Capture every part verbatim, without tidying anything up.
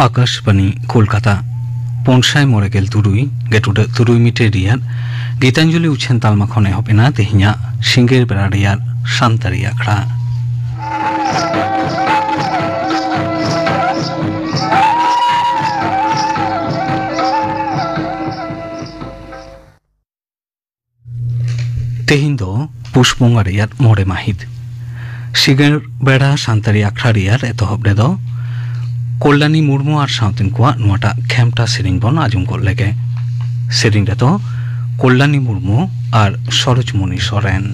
ᱟᱠᱟᱥᱵᱟᱱᱤ ᱠᱳᱞᱠᱟᱛᱟ᱾ ᱯᱩᱱ ᱥᱟᱭ ᱢᱚᱬᱮ ᱜᱮᱞ ᱛᱩᱨᱩᱭ ᱜᱮᱴᱩᱰᱟᱹᱜ ᱛᱩᱨᱩᱭ ᱢᱤᱴᱟᱨ ᱨᱮᱭᱟᱜ ᱜᱤᱛᱟᱧᱡᱚᱞᱤ ᱩᱪᱷᱟᱹᱱ ᱛᱟᱞᱢᱟ ᱠᱷᱚᱱ ᱮᱦᱚᱵ ᱮᱱᱟ ᱛᱮᱦᱮᱧᱟᱜ ᱥᱤᱸᱜᱟᱹᱲ ᱵᱮᱲᱟ ᱨᱮᱭᱟᱜ ᱥᱟᱱᱛᱟᱲᱤ ᱟᱠᱷᱲᱟ᱾ ᱛᱮᱦᱮᱧ ᱫᱚ ᱯᱩᱥ ᱵᱚᱸᱜᱟ ᱨᱮᱭᱟᱜ ᱢᱚᱬᱮ ᱢᱟᱹᱦᱤᱛ᱾ ᱥᱤᱸᱜᱟᱹᱲ ᱵᱮᱲᱟ ᱥᱟᱱᱛᱟᱲᱤ ᱟᱠᱷᱲᱟ ᱨᱮᱭᱟᱜ ᱮᱛᱚᱦᱚᱵ ᱨᱮᱫᱚ ᱠᱚᱞᱞᱟᱱᱤ ᱢᱩᱨᱢᱩ ᱟᱨ ᱥᱟᱶᱛᱮᱱ ᱠᱚᱣᱟᱜ ᱱᱚᱣᱟᱴᱟᱜ ᱠᱷᱮᱢᱴᱟ ᱥᱮᱨᱮᱧ ᱵᱚᱱ ᱟᱸᱡᱚᱢ ᱜᱚᱫ ᱞᱮᱜᱮ᱾ ᱥᱮᱨᱮᱧ ᱨᱮᱫᱚ ᱠᱚᱞᱞᱟᱱᱤ ᱢᱩᱨᱢᱩ ᱟᱨ ᱥᱚᱨᱳᱡᱽᱢᱚᱱᱤ ᱥᱚᱨᱮᱱ᱾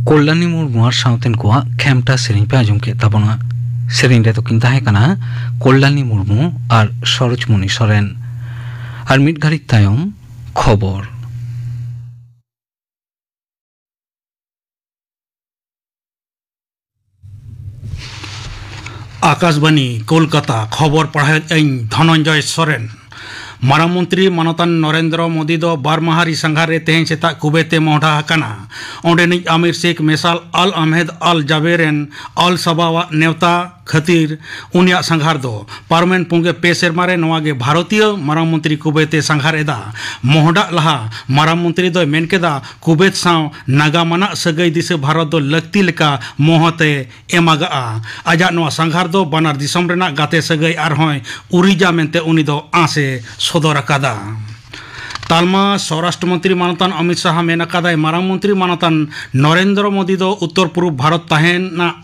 ᱠᱚᱞᱞᱟᱱᱤ ᱢᱩᱨᱢᱩ ᱟᱨ ᱥᱟᱶᱛᱮᱱ ᱠᱚᱣᱟᱜ ᱠᱷᱮᱢᱴᱟ ᱥᱮᱨᱮᱧ ᱯᱮ ᱟᱸᱡᱚᱢ ᱠᱮᱫ ᱛᱟᱵᱚᱱᱟ᱾ ᱥᱮᱨᱮᱧ ᱨᱮᱫᱚ ᱠᱤᱱ ᱛᱟᱦᱮᱸ ᱠᱟᱱᱟ ᱠᱚᱞᱞᱟᱱᱤ ᱢᱩᱨᱢᱩ ᱟᱨ ᱥᱚᱨᱳᱡᱽᱢᱩᱱᱤ ᱥᱚᱨᱮᱱ᱾ ᱟᱨ ᱢᱤᱫ ᱜᱷᱟᱹᱲᱤᱡ ᱛᱟᱭᱚᱢ ᱠᱷᱚᱵᱚᱨ᱾ ᱟᱠᱟᱥᱵᱟᱱᱤ, ᱠᱳᱞᱠᱟᱛᱟ᱾ ᱠᱷᱚᱵᱚᱨ ᱯᱟᱲᱦᱟᱣᱮᱫ ᱟᱹᱧ ᱫᱷᱚᱱᱚᱱᱡᱚᱭ ᱥᱚᱨᱮᱱ᱾ ᱢᱟᱨᱟᱝ ᱢᱚᱱᱛᱨᱤ ᱢᱟᱱᱚᱛᱟᱱ ᱱᱚᱨᱮᱱᱫᱨᱚ ᱢᱳᱫᱤ ᱫᱚ ᱵᱟᱨ ᱢᱟᱦᱟ ᱨᱤ ᱥᱟᱸᱜᱷᱟᱨ ᱨᱮ ᱛᱮᱦᱮᱧ ᱥᱮᱛᱟᱜ ᱠᱩᱵᱮᱛ ᱮ ᱢᱚᱦᱰᱟ ᱟᱠᱟᱱᱟ᱾ ᱚᱸᱰᱮᱱᱤᱡ ᱟᱢᱤᱨ ᱥᱮᱠᱷ ᱢᱮᱥᱟᱞ ᱟᱞ ᱟᱦᱢᱮᱫ ᱟᱞ ᱡᱟᱵᱮᱨ ᱨᱮᱱ ᱟᱞ ᱥᱟᱵᱟᱣᱟᱜ ᱱᱮᱣᱛᱟ ᱠᱷᱟᱹᱛᱤᱨ ᱩᱱᱤᱭᱟᱜ ᱥᱟᱸᱜᱷᱟᱨ ᱫᱚ ᱯᱟᱨᱚᱢᱮᱱ ᱯᱩᱱᱜᱮ ᱯᱮ ᱥᱮᱨᱢᱟ ᱨᱮ ᱱᱚᱣᱟ ᱜᱮ ᱵᱷᱟᱨᱚᱛᱤᱭᱚ ᱢᱟᱨᱟᱝ ᱢᱚᱱᱛᱨᱤ ᱠᱩᱵᱮᱛ ᱮ ᱥᱟᱸᱜᱷᱟᱨ ᱮᱫᱟ᱾ ᱢᱚᱦᱰᱟᱜ ᱞᱟᱦᱟ ᱢᱟᱨᱟᱝ ᱢᱚᱱᱛᱨᱤ ᱫᱚᱭ ᱢᱮᱱ ᱠᱮᱫᱟ, ᱠᱩᱵᱮᱛ ᱥᱟᱶ ᱱᱟᱜᱟᱢ ᱟᱱᱟᱜ ᱥᱟᱹᱜᱟᱹᱭ ᱫᱤᱥᱟᱹ ᱵᱷᱟᱨᱚᱛ ᱫᱚ ᱞᱟᱹᱠᱛᱤ ᱞᱮᱠᱟ ᱢᱚᱦᱚᱛ ᱮ ᱮᱢᱟᱜᱟᱜᱼᱟ᱾ ᱟᱡᱟᱜ ᱱᱚᱣᱟ ᱥᱟᱸᱜᱷᱟᱨ ᱫᱚ ᱵᱟᱱᱟᱨ ᱫᱤᱥᱚᱢ ᱨᱮᱱᱟᱜ ᱜᱟᱛᱮ ᱥᱟᱹᱜᱟᱹᱭ ᱟᱨᱦᱚᱸᱭ ᱩᱨᱤᱡᱟ ᱢᱮᱱᱛᱮ ᱩᱱᱤ ᱫᱚ ᱟᱸᱥ ᱮ ᱥᱚᱫᱚᱨ ᱟᱠᱟᱫᱟ᱾ ᱛᱟᱞᱢᱟ ᱥᱚᱨᱟᱥᱴᱨᱚ ᱢᱚᱱᱛᱨᱤ ᱢᱟᱱᱚᱛᱟᱱ ᱚᱢᱤᱛ ᱥᱟᱦᱟ ᱢᱮᱱ ᱟᱠᱟᱫᱟᱭ, ᱢᱟᱨᱟᱝ ᱢᱚᱱᱛᱨᱤ ᱢᱟᱱᱚᱛᱟᱱ ᱱᱚᱨᱮᱱᱫᱨᱚ ᱢᱳᱫᱤ ᱫᱚ ᱩᱛᱛᱚᱨ ᱯᱩᱨᱩᱵ ᱵᱷᱟᱨᱚᱛ ᱛᱟᱦᱮᱸᱱᱟᱜ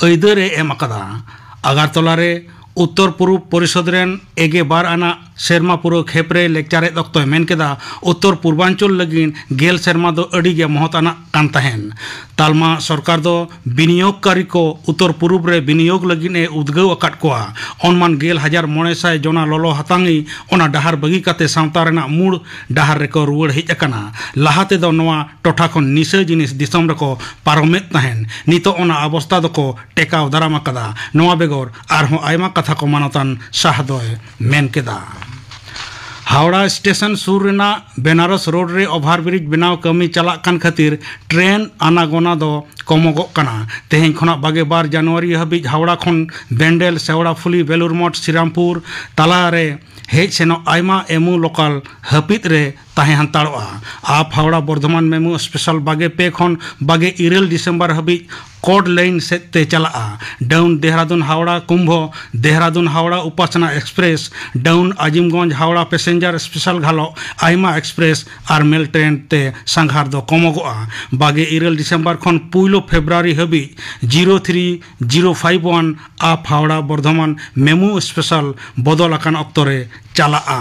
ᱟᱹᱭᱫᱟᱹᱨ ᱮ ᱮᱢ ᱟᱠᱟᱫᱟ᱾ ᱟᱜᱟᱨᱛᱚᱞᱟ ᱨᱮ ᱩᱛᱛᱚᱨ ᱯᱩᱨᱩᱵ ᱯᱚᱨᱤᱥᱚᱫᱽ ᱨᱮᱱ ᱮᱜᱮ ᱵᱟᱨ ᱟᱱᱟᱜ ᱥᱮᱨᱢᱟ ᱯᱩᱨᱟᱹᱣ ᱠᱷᱮᱯ ᱨᱮ ᱞᱮᱠᱪᱟᱨ ᱮᱫ ᱚᱠᱛᱚᱭ ᱢᱮᱱ ᱠᱮᱫᱟ, ᱩᱛᱛᱚᱨ ᱯᱩᱨᱵᱟᱧᱪᱚᱞ ᱞᱟᱹᱜᱤᱫ ᱜᱮᱞ ᱥᱮᱨᱢᱟ ᱫᱚ ᱟᱹᱰᱤ ᱜᱮ ᱢᱚᱦᱚᱛ ᱟᱱᱟᱜ ᱠᱟᱱ ᱛᱟᱦᱮᱸᱱ᱾ ᱛᱟᱞᱢᱟ ᱥᱚᱨᱠᱟᱨ ᱫᱚ ᱵᱤᱱᱤᱭᱳᱜᱽᱠᱟᱨᱤ ᱠᱚ ᱩᱛᱛᱚᱨ ᱯᱩᱨᱩᱵ ᱨᱮ ᱵᱤᱱᱤᱭᱳᱜᱽ ᱞᱟᱹᱜᱤᱫ ᱮ ᱩᱫᱽᱜᱟᱹᱣ ᱟᱠᱟᱫ ᱠᱚᱣᱟ᱾ ᱚᱱᱢᱟᱱ ᱜᱮᱞ ᱦᱟᱡᱟᱨ ᱢᱚᱬᱮ ᱥᱟᱭ ᱡᱚᱱᱟ ᱞᱚᱞᱚ ᱦᱟᱛᱟᱝᱤ ᱚᱱᱟ ᱰᱟᱦᱟᱨ ᱵᱟᱹᱜᱤ ᱠᱟᱛᱮ ᱥᱟᱶᱛᱟ ᱨᱮᱱᱟᱜ ᱢᱩᱲ ᱰᱟᱦᱟᱨ ᱨᱮᱠᱚ ᱨᱩᱣᱟᱹᱲ ᱦᱮᱡ ᱟᱠᱟᱱᱟ᱾ ᱞᱟᱦᱟ ᱛᱮᱫᱚ ᱱᱚᱣᱟ ᱴᱚᱴᱷᱟ ᱠᱷᱚᱱ ᱱᱤᱥᱟᱹ ᱡᱤᱱᱤᱥ ᱫᱤᱥᱚᱢ ᱨᱮᱠᱚ ᱯᱟᱨᱚᱢᱮᱫ ᱛᱟᱦᱮᱸᱱ, ᱱᱤᱛᱚᱜ ᱚᱱᱟ ᱚᱵᱚᱥᱛᱟ ᱫᱚᱠᱚ ᱴᱮᱠᱟᱣ ᱫᱟᱨᱟᱢ ᱟᱠᱟᱫᱟ᱾ ᱱᱚᱣᱟ ᱵᱮᱜᱚᱨ ᱟᱨᱦᱚᱸ ᱟᱭᱢᱟ ᱠᱟᱛᱷᱟ ᱠᱚ ᱢᱟᱱᱚᱛᱟᱱ ᱥᱟᱦ ᱫᱚᱭ ᱢᱮᱱ ᱠᱮᱫᱟ᱾ ᱦᱟᱣᱲᱟ ᱥᱴᱮᱥᱚᱱ ᱥᱩᱨ ᱨᱮᱱᱟᱜ ᱵᱮᱱᱟᱨᱚᱥ ᱨᱳᱰ ᱨᱮ ᱳᱵᱷᱟᱨ ᱵᱨᱤᱡᱽ ᱵᱮᱱᱟᱣ ᱠᱟᱹᱢᱤ ᱪᱟᱞᱟᱜ ᱠᱟᱱ ᱠᱷᱟᱹᱛᱤᱨ ᱴᱨᱮᱱ ᱟᱱᱟᱜᱚᱱᱟ ᱫᱚ ᱠᱚᱢᱚᱜᱚᱜ ᱠᱟᱱᱟ᱾ ᱛᱮᱦᱮᱧ ᱠᱷᱚᱱᱟᱜ ᱵᱟᱜᱮ ᱵᱟᱨ ᱡᱟᱱᱩᱣᱟᱨᱤ ᱦᱟᱹᱵᱤᱡ ᱦᱟᱣᱲᱟ ᱠᱷᱚᱱ ᱵᱮᱱᱰᱮᱞ, ᱥᱮᱣᱲᱟ ᱯᱷᱩᱞᱤ, ᱵᱮᱞᱩᱨ ᱢᱚᱴᱷ, ᱥᱨᱤᱨᱟᱢᱯᱩᱨ ᱛᱟᱞᱟ ᱨᱮ ᱦᱮᱡ ᱥᱮᱱᱚᱜ ᱟᱭᱢᱟ ᱮᱢᱩ ᱞᱳᱠᱟᱞ ᱦᱟᱹᱯᱤᱫ ᱨᱮ ᱛᱟᱦᱮᱸ ᱦᱟᱛᱟᱲᱚᱜᱼᱟ᱾ ᱟᱯ ᱦᱟᱣᱲᱟ ᱵᱚᱨᱫᱷᱚᱢᱟᱱ ᱢᱮᱢᱩ ᱥᱯᱮᱥᱟᱞ ᱵᱟᱜᱮ ᱯᱮ ᱠᱷᱚᱱ ᱵᱟᱜᱮ ᱤᱨᱟᱹᱞ ᱰᱤᱥᱮᱢᱵᱚᱨ ᱦᱟᱹᱵᱤᱡ ᱠᱚᱰ ᱞᱟᱭᱤᱱ ᱥᱮᱫ ᱛᱮ ᱪᱟᱞᱟᱜᱼᱟ᱾ Down Dehradun Howrah Kumbha, Dehradun Howrah Upasana express, down Azimganj Howrah passenger special ᱜᱷᱟᱞᱚᱜ ᱟᱭᱢᱟ ᱮᱠᱥᱯᱨᱮᱥ ᱟᱨ ᱢᱮᱞ ᱴᱨᱮᱱ ᱛᱮ ᱥᱟᱸᱜᱷᱟᱨ ᱫᱚ ᱠᱚᱢᱚᱜᱚᱜᱼᱟ᱾ ᱵᱟᱜᱮ ᱤᱨᱟᱹᱞ ᱰᱤᱥᱮᱢᱵᱚᱨ ᱠᱷᱚᱱ ᱯᱩᱭᱞᱩ ᱯᱷᱮᱵᱽᱨᱩᱣᱟᱨᱤ ᱦᱟᱹᱵᱤᱡ zero three zero five one up Howrah Bardhaman MEMU special ᱵᱚᱫᱚᱞ ᱟᱠᱟᱱ ᱚᱠᱛᱚ ᱨᱮ ᱪᱟᱞᱟᱜᱼᱟ᱾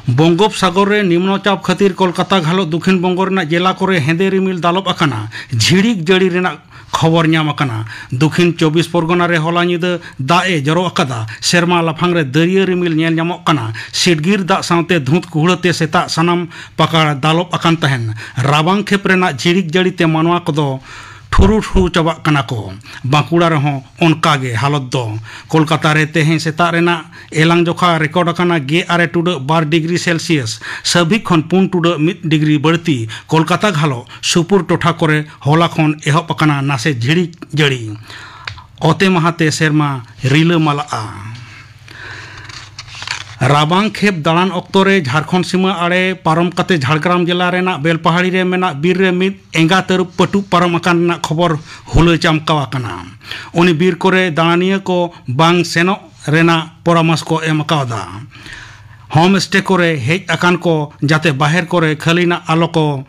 ᱵᱚᱝᱜᱳᱯᱥᱟᱜᱚᱨ ᱨᱮ ᱱᱤᱢᱱᱚ ᱪᱟᱯ ᱠᱷᱟᱹᱛᱤᱨ ᱠᱳᱞᱠᱟᱛᱟ ᱜᱷᱟᱞᱚᱜ ᱫᱚᱠᱷᱤᱱ ᱵᱚᱝᱜᱚ ᱨᱮᱱᱟᱜ ᱡᱮᱞᱟ ᱠᱚᱨᱮ ᱦᱮᱸᱫᱮ ᱨᱤᱢᱤᱞ ᱫᱟᱞᱚᱵ ᱟᱠᱟᱱᱟ᱾ ᱡᱷᱤᱲᱤᱠ ᱡᱟᱹᱲᱤ ᱨᱮᱱᱟᱜ ᱠᱷᱚᱵᱚᱨ ᱧᱟᱢ ᱟᱠᱟᱱᱟ᱾ ᱫᱚᱠᱷᱤᱱ ᱪᱚᱵᱵᱤᱥ ᱯᱚᱨᱜᱚᱱᱟ ᱨᱮ ᱦᱚᱞᱟ ᱧᱤᱫᱟᱹ ᱫᱟᱜ ᱮ ᱡᱚᱨᱚ ᱟᱠᱟᱫᱟ᱾ ᱥᱮᱨᱢᱟ ᱞᱟᱯᱷᱟᱝ ᱨᱮ ᱫᱟᱹᱨᱭᱟᱹ ᱨᱤᱢᱤᱞ ᱧᱮᱞ ᱧᱟᱢᱚᱜ ᱠᱟᱱᱟ᱾ ᱥᱤᱰᱜᱤᱨ ᱫᱟᱜ ᱥᱟᱶᱛᱮ ᱫᱷᱩᱸᱛ ᱠᱩᱦᱲᱟᱹ ᱛᱮ ᱥᱮᱛᱟᱜ ᱥᱟᱱᱟᱢ ᱯᱟᱠᱟᱲ ᱫᱟᱞᱚᱵ ᱟᱠᱟᱱ ᱛᱟᱦᱮᱱ᱾ ᱨᱟᱵᱟᱝ ᱠᱷᱮᱯ ᱨᱮᱱᱟᱜ ᱡᱷᱤᱲᱤᱠ ᱡᱟᱹᱲᱤ ᱛᱮ ᱢᱟᱱᱣᱟ ᱠᱚᱫᱚ ᱴᱷᱩᱨᱩ ᱴᱷᱩᱨᱩ ᱪᱟᱵᱟᱜ ᱠᱟᱱᱟ ᱠᱚ᱾ ᱵᱟᱸᱠᱩᱲᱟ ᱨᱮᱦᱚᱸ ᱚᱱᱠᱟ ᱜᱮ ᱦᱟᱞᱚᱛ ᱫᱚ᱾ ᱠᱳᱞᱠᱟᱛᱟ ᱨᱮ ᱛᱮᱦᱮᱧ ᱥᱮᱛᱟᱜ ᱨᱮᱱᱟᱜ ᱮᱞᱟᱝ ᱡᱚᱠᱷᱟ ᱨᱮᱠᱚᱨᱰ ᱟᱠᱟᱱᱟ ᱜᱮᱞ ᱟᱨᱮ ᱴᱩᱰᱟᱹᱜ ᱵᱟᱨ ᱰᱤᱜᱽᱨᱤ ᱥᱮᱞᱥᱤᱭᱟᱥ, ᱥᱟᱹᱵᱷᱤᱠ ᱠᱷᱚᱱ ᱯᱩᱱ ᱴᱩᱰᱟᱹᱜ ᱢᱤᱫ ᱰᱤᱜᱽᱨᱤ ᱵᱟᱹᱲᱛᱤ᱾ ᱠᱳᱞᱠᱟᱛᱟ ᱜᱷᱟᱞᱚᱜ ᱥᱩᱯᱩᱨ ᱴᱚᱴᱷᱟ ᱠᱚᱨᱮ ᱦᱚᱞᱟ ᱠᱷᱚᱱ ᱮᱦᱚᱵ ᱟᱠᱟᱱᱟ ᱱᱟᱥᱮ ᱡᱷᱤᱲᱤᱠ ᱡᱟᱹᱲᱤ᱾ ᱚᱛᱮ ᱢᱟᱦᱟᱛᱮ ᱥᱮᱨᱢᱟ ᱨᱤᱞᱟᱹᱢᱟᱞᱟᱜᱼᱟ᱾ ᱨᱟᱵᱟᱝ ᱠᱷᱮᱯ ᱫᱟᱬᱟᱱ ᱚᱠᱛᱚ ᱨᱮ ᱡᱷᱟᱲᱠᱷᱚᱸᱰ ᱥᱤᱢᱟᱹ ᱟᱲᱮ ᱯᱟᱨᱚᱢ ᱠᱟᱛᱮ ᱡᱷᱟᱲᱜᱨᱟᱢ ᱡᱮᱞᱟ ᱨᱮᱱᱟᱜ ᱵᱮᱞᱯᱟᱦᱟᱲᱤ ᱨᱮ ᱢᱮᱱᱟᱜ ᱵᱤᱨ ᱨᱮ ᱢᱤᱫ ᱮᱸᱜᱟ ᱛᱟᱹᱨᱩᱵ ᱯᱟᱹᱴᱩᱵ ᱯᱟᱨᱚᱢ ᱟᱠᱟᱱ ᱨᱮᱱᱟᱜ ᱠᱷᱚᱵᱚᱨ ᱦᱩᱞᱟᱹ ᱪᱟᱢᱠᱟᱣ ᱟᱠᱟᱱᱟ᱾ ᱩᱱᱤ ᱵᱤᱨ ᱠᱚᱨᱮ ᱫᱟᱬᱟᱱᱤᱭᱟᱹ ᱠᱚ ᱵᱟᱝ ᱥᱮᱱᱚᱜ ᱨᱮᱱᱟᱜ ᱯᱚᱨᱟᱢᱚᱨᱥ ᱠᱚ ᱮᱢ ᱟᱠᱟᱣᱫᱟ᱾ ᱦᱳᱢ ᱥᱴᱮ ᱠᱚᱨᱮ ᱦᱮᱡ ᱟᱠᱟᱱ ᱠᱚ ᱡᱟᱛᱮ ᱵᱟᱦᱮᱨ ᱠᱚᱨᱮ ᱠᱷᱟᱹᱞᱤᱱᱟᱜ ᱟᱞᱚ ᱠᱚ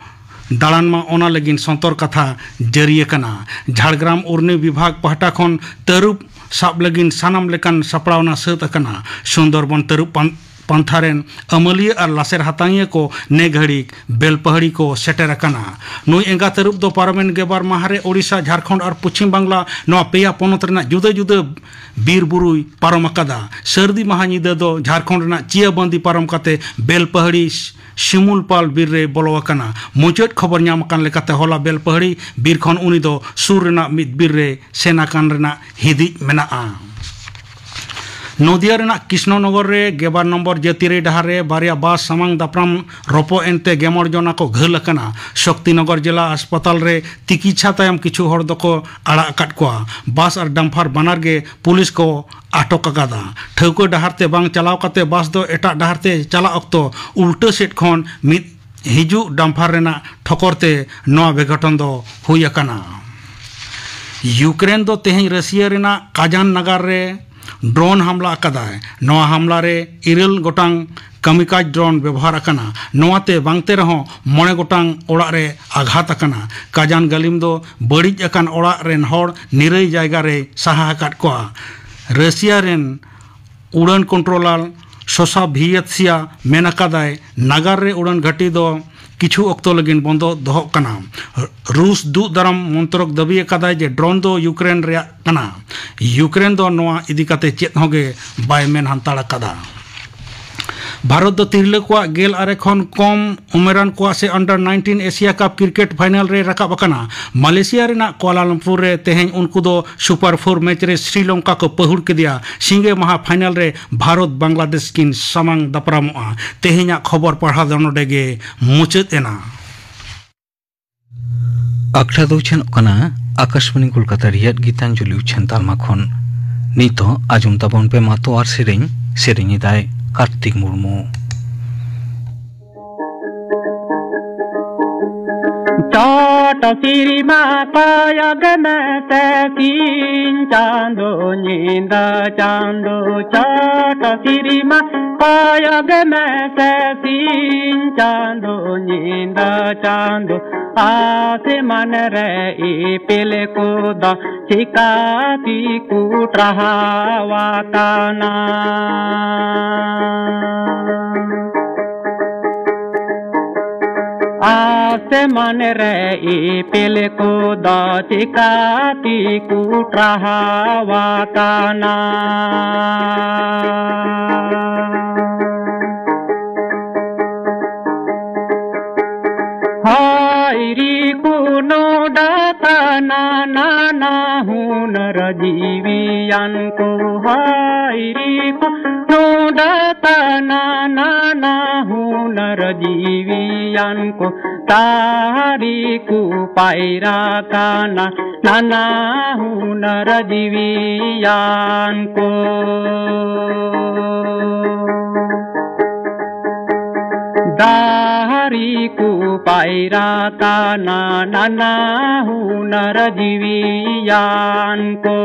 ᱫᱟᱬᱟᱱ ᱢᱟ, ᱚᱱᱟ ᱞᱟᱹᱜᱤᱫ ᱥᱚᱱᱛᱚᱨ ᱠᱟᱛᱷᱟ ᱡᱟᱹᱨᱤ ᱟᱠᱟᱱᱟ᱾ ᱡᱷᱟᱲᱜᱨᱟᱢ ᱩᱨᱱᱤ ᱵᱤᱵᱷᱟᱜᱽ ᱯᱟᱦᱴᱟ ᱠᱷᱚᱱ ᱛᱟᱹᱨᱩᱵ ᱥᱟᱵ ᱞᱟᱹᱜᱤᱫ ᱥᱟᱱᱟᱢ ᱞᱮᱠᱟᱱ ᱥᱟᱯᱲᱟᱣᱱᱟ ᱥᱟᱹᱛ ᱟᱠᱟᱱᱟ᱾ ᱥᱩᱱᱫᱚᱨᱵᱚᱱ ᱛᱟᱹᱨᱩᱵ ᱯᱟᱱ-, ᱯᱟᱱᱛᱷᱟ ᱨᱮᱱ ᱟᱹᱢᱟᱹᱞᱤᱭᱟᱹ ᱟᱨ ᱞᱟᱥᱮᱨ ᱦᱟᱛᱟᱝᱤᱭᱟᱹ ᱠᱚ ᱱᱮ ᱜᱷᱟᱹᱲᱤᱡ ᱵᱮᱞᱯᱟᱦᱟᱲᱤ ᱠᱚ ᱥᱮᱴᱮᱨ ᱟᱠᱟᱱᱟ᱾ ᱱᱩᱭ ᱮᱸᱜᱟ ᱛᱟᱹᱨᱩᱵ ᱫᱚ ᱯᱟᱨᱚᱢᱮᱱ ᱜᱮᱵᱟᱨ ᱢᱟᱦᱟ ᱨᱮ ᱳᱰᱤᱥᱟ, ᱡᱷᱟᱲᱠᱷᱚᱸᱰ ᱟᱨ ᱯᱚᱪᱷᱤᱢ ᱵᱟᱝᱞᱟ ᱱᱚᱣᱟ ᱯᱮᱭᱟ ᱯᱚᱱᱚᱛ ᱨᱮᱱᱟᱜ ᱡᱩᱫᱟᱹ ᱡᱩᱫᱟᱹ ᱵᱤᱨ ᱵᱩᱨᱩᱭ ᱯᱟᱨᱚᱢ ᱟᱠᱟᱫᱟ᱾ ᱥᱟᱹᱨᱫᱤ ᱢᱟᱦᱟ ᱧᱤᱫᱟᱹ ᱫᱚ ᱡᱷᱟᱲᱠᱷᱚᱸᱰ ᱨᱮᱱᱟᱜ ᱪᱤᱭᱟᱵᱟᱱᱫᱤ ᱯᱟᱨᱚᱢ ᱠᱟᱛᱮ ᱵᱮᱞᱯᱟᱦᱟᱲᱤ ᱥᱤᱢᱩᱞᱯᱟᱞ ᱵᱤᱨ ᱨᱮ ᱵᱚᱞᱚ ᱟᱠᱟᱱᱟ᱾ ᱢᱩᱪᱟᱹᱫ ᱠᱷᱚᱵᱚᱨ ᱧᱟᱢ ᱟᱠᱟᱱ ᱞᱮᱠᱟᱛᱮ ᱦᱚᱞᱟ ᱵᱮᱞᱯᱟᱦᱟᱲᱤ ᱵᱤᱨ ᱠᱷᱚᱱ ᱩᱱᱤ ᱫᱚ ᱥᱩᱨ ᱨᱮᱱᱟᱜ ᱢᱤᱫ ᱵᱤᱨ ᱨᱮ ᱥᱮᱱ ᱟᱠᱟᱱ ᱨᱮᱱᱟᱜ ᱦᱤᱫᱤᱡ ᱢᱮᱱᱟᱜᱼᱟ᱾ ᱱᱚᱫᱤᱭᱟ ᱨᱮᱱᱟᱜ ᱠᱨᱤᱥᱱᱚᱱᱚᱜᱚᱨ ᱨᱮ ᱜᱮᱵᱟᱨ ᱱᱚᱢᱵᱚᱨ ᱡᱟᱹᱛᱤᱭᱟᱹᱨᱤ ᱰᱟᱦᱟᱨ ᱨᱮ ᱵᱟᱨᱭᱟ ᱵᱟᱥ ᱥᱟᱢᱟᱝ ᱫᱟᱯᱨᱟᱢ ᱨᱚᱯᱚᱜ ᱮᱱᱛᱮ ᱜᱮᱢᱚᱲ ᱡᱚᱱᱟ ᱠᱚ ᱜᱷᱟᱹᱞ ᱟᱠᱟᱱᱟ᱾ ᱥᱚᱠᱛᱤᱱᱚᱜᱚᱨ ᱡᱮᱞᱟ ᱦᱟᱥᱯᱟᱛᱟᱞ ᱨᱮ ᱛᱤᱠᱤᱪᱷᱟ ᱛᱟᱭᱚᱢ ᱠᱤᱪᱷᱩ ᱦᱚᱲ ᱫᱚᱠᱚ ᱟᱲᱟᱜ ᱟᱠᱟᱫ ᱠᱚᱣᱟ᱾ ᱵᱟᱥ ᱟᱨ ᱰᱟᱢᱯᱷᱟᱨ ᱵᱟᱱᱟᱨ ᱜᱮ ᱯᱩᱞᱤᱥ ᱠᱚ ᱟᱴᱚᱠ ᱟᱠᱟᱫᱟ᱾ ᱴᱷᱟᱹᱣᱠᱟᱹ ᱰᱟᱦᱟᱨ ᱛᱮ ᱵᱟᱝ ᱪᱟᱞᱟᱣ ᱠᱟᱛᱮ ᱵᱟᱥ ᱫᱚ ᱮᱴᱟᱜ ᱰᱟᱦᱟᱨ ᱛᱮ ᱪᱟᱞᱟᱜ ᱚᱠᱛᱚ ᱩᱞᱴᱟᱹ ᱥᱮᱫ ᱠᱷᱚᱱ ᱢᱤᱫ ᱦᱤᱡᱩᱜ ᱰᱟᱢᱯᱷᱟᱨ ᱨᱮᱱᱟᱜ ᱴᱷᱚᱠᱚᱨ ᱛᱮ ᱱᱚᱣᱟ ᱵᱮᱜᱷᱚᱴᱚᱱ ᱫᱚ ᱦᱩᱭ ᱟᱠᱟᱱᱟ᱾ ᱭᱩᱠᱨᱮᱱ ᱫᱚ ᱛᱮᱦᱮᱧ ᱨᱟᱹᱥᱤᱭᱟ ᱨᱮᱱᱟᱜ ᱠᱟᱡᱟᱱ ᱱᱟᱜᱟᱨ ᱨᱮ ᱰᱨᱳᱱ ᱦᱟᱢᱞᱟ ᱟᱠᱟᱫᱟᱭ᱾ ᱱᱚᱣᱟ ᱦᱟᱢᱞᱟ ᱨᱮ ᱤᱨᱟᱹᱞ ᱜᱚᱴᱟᱝ ᱠᱟᱢᱤᱠᱟᱡᱽ ᱰᱨᱳᱱ ᱵᱮᱵᱚᱦᱟᱨ ᱟᱠᱟᱱᱟ᱾ ᱱᱚᱣᱟᱛᱮ ᱵᱟᱝᱛᱮ ᱨᱮᱦᱚᱸ ᱢᱚᱬᱮ ᱜᱚᱴᱟᱝ ᱚᱲᱟᱜ ᱨᱮ ᱟᱜᱷᱟᱛ ᱟᱠᱟᱱᱟ᱾ ᱠᱟᱡᱟᱱ ᱜᱟᱹᱞᱤᱢ ᱫᱚ ᱵᱟᱹᱲᱤᱡ ᱟᱠᱟᱱ ᱚᱲᱟᱜ ᱨᱮᱱ ᱦᱚᱲ ᱱᱤᱨᱟᱹᱭ ᱡᱟᱭᱜᱟ ᱨᱮᱭ ᱥᱟᱦᱟ ᱟᱠᱟᱫ ᱠᱚᱣᱟ᱾ ᱨᱟᱹᱥᱤᱭᱟ ᱨᱮᱱ ᱩᱰᱟᱹᱱ ᱠᱚᱱᱴᱨᱳᱞᱟᱨ ᱥᱚᱥᱟᱵᱷᱤᱭᱟᱛᱥᱤᱭᱟ ᱢᱮᱱ ᱟᱠᱟᱫᱟᱭ, ᱱᱟᱜᱟᱨ ᱨᱮ ᱩᱰᱟᱹᱱ ᱜᱷᱟᱹᱴᱤ ᱫᱚ ᱠᱤᱪᱷᱩ ᱚᱠᱛᱚ ᱞᱟᱹᱜᱤᱫ ᱵᱚᱱᱫᱚ ᱫᱚᱦᱚᱜ ᱠᱟᱱᱟ᱾ ᱨᱩᱥ ᱫᱩᱜ ᱫᱟᱨᱟᱢ ᱢᱚᱱᱛᱨᱚᱠ ᱫᱟᱹᱵᱤ ᱟᱠᱟᱫᱟᱭ ᱡᱮ ᱰᱨᱳᱱ ᱫᱚ ᱭᱩᱠᱨᱮᱱ ᱨᱮᱭᱟᱜ ᱠᱟᱱᱟ᱾ ᱭᱩᱠᱨᱮᱱ ᱫᱚ ᱱᱚᱣᱟ ᱤᱫᱤ ᱠᱟᱛᱮ ᱪᱮᱫ ᱦᱚᱸ ᱜᱮ ᱵᱟᱭ ᱢᱮᱱ ᱦᱟᱱᱛᱟᱲ ᱟᱠᱟᱫᱟ᱾ ᱵᱷᱟᱨᱚᱛ ᱫᱚ ᱛᱤᱨᱞᱟᱹ ᱠᱚᱣᱟᱜ ᱜᱮᱞ ᱟᱨᱮ ᱠᱷᱚᱱ ᱠᱚᱢ ᱩᱢᱮᱨᱟᱱ ᱠᱚᱣᱟᱜ ᱥᱮ under nineteen Asia Cup cricket final ᱨᱮ ᱨᱟᱠᱟᱵ ᱟᱠᱟᱱᱟ᱾ ᱢᱟᱞᱮᱥᱤᱭᱟ ᱨᱮᱱᱟᱜ ᱠᱳᱞᱟᱞᱟᱢᱯᱩᱨ ᱨᱮ ᱛᱮᱦᱮᱧ ᱩᱱᱠᱩ ᱫᱚ super four match ᱨᱮ ᱥᱨᱤᱞᱚᱝᱠᱟ ᱠᱚ ᱯᱟᱹᱦᱩᱲ ᱠᱮᱫᱮᱭᱟ᱾ ᱥᱤᱸᱜᱮ ᱢᱟᱦᱟ final ᱨᱮ ᱵᱷᱟᱨᱚᱛ ᱵᱟᱝᱞᱟᱫᱮᱥ ᱠᱤᱱ ᱥᱟᱢᱟᱝ ᱫᱟᱯᱨᱟᱢᱚᱜᱼᱟ᱾ ᱛᱮᱦᱮᱧᱟᱜ ᱠᱷᱚᱵᱚᱨ ᱯᱟᱲᱦᱟᱣ ᱫᱚ ᱱᱚᱰᱮ ᱜᱮ ᱢᱩᱪᱟᱹᱫ ᱮᱱᱟ᱾ ᱟᱠᱷᱲᱟ ᱫᱚ ᱩᱪᱷᱟᱹᱱᱚᱜ ᱠᱟᱱᱟ ᱟᱠᱟᱥᱵᱟᱬᱤ ᱠᱳᱞᱠᱟᱛᱟ ᱨᱮᱭᱟᱜ ᱜᱤᱛᱟᱧᱡᱚᱞᱤ ᱩᱪᱷᱟᱹᱱ ᱛᱟᱞᱢᱟ ᱠᱷᱚᱱ᱾ ᱱᱤᱛᱚᱜ ᱟᱸᱡᱚᱢ ᱛᱟᱵᱚᱱ ᱯᱮ ᱢᱟᱛᱚ ᱟᱨ ᱥᱮᱨᱮᱧ᱾ ᱥᱮᱨᱮᱧ ᱮᱫᱟᱭ ᱠᱟᱨᱛᱤᱠ ᱢᱩᱨᱢᱩ᱾ ᱪᱚᱴ ᱥᱤᱨᱤᱢᱟ ᱠᱚᱭᱚᱜ ᱢᱮᱥᱮ ᱥᱤᱧ ᱪᱟᱸᱫᱚ ᱧᱤᱫᱟᱹ ᱪᱟᱸᱫᱚ, ᱪᱚᱴ ᱥᱤᱨᱤᱢᱟ ᱠᱚᱭᱚᱜ ᱢᱮᱥᱮ ᱥᱤᱧ ᱪᱟᱸᱫᱚ ᱧᱤᱫᱟᱹ ᱪᱟᱸᱫᱚ, ᱟᱥᱢᱟᱱ ᱨᱮ ᱤᱯᱤᱞ ᱠᱚᱫᱚ ᱪᱤᱠᱟ ᱛᱮᱠᱚ ᱴᱨᱟᱦᱟᱣ ᱟᱠᱟᱱᱟ? ᱟᱥᱢᱟᱱ ᱨᱮ ᱤᱯᱤᱞ ᱠᱚᱫᱚ ᱪᱤᱠᱟ ᱛᱮᱠᱚ ᱴᱨᱟᱦᱟᱣ ᱟᱠᱟᱱᱟ? ᱦᱟᱭ ᱨᱮ ᱠᱚ ᱱᱚᱰᱟ ᱠᱟᱱᱟ ᱱᱟᱱᱟ ᱦᱩᱱᱟᱹᱨ ᱡᱤᱣᱤᱭᱟᱱ ᱠᱚ, ᱦᱟᱭ ᱨᱮ ᱠᱚ ᱱᱚᱰᱟ ᱠᱟᱱᱟ ᱱᱟᱱᱟ ᱦᱩᱱᱟᱹᱨ ᱡᱤᱣᱤᱭᱟᱱ ᱠᱚ, ᱫᱟᱨᱮ ᱠᱚ ᱯᱟᱭᱨᱟ ᱠᱟᱱᱟ ᱱᱟᱱᱟ ᱦᱩᱱᱟᱹᱨ ᱡᱤᱣᱤᱭᱟᱱ ᱠᱚ᱾ ᱫᱟᱨᱮ ᱠᱚ ᱯᱟᱭᱨᱟ ᱠᱟᱱᱟ ᱱᱟᱱᱟ ᱦᱩᱱᱟᱹᱨ ᱡᱤᱣᱤᱭᱟᱱ ᱠᱚ᱾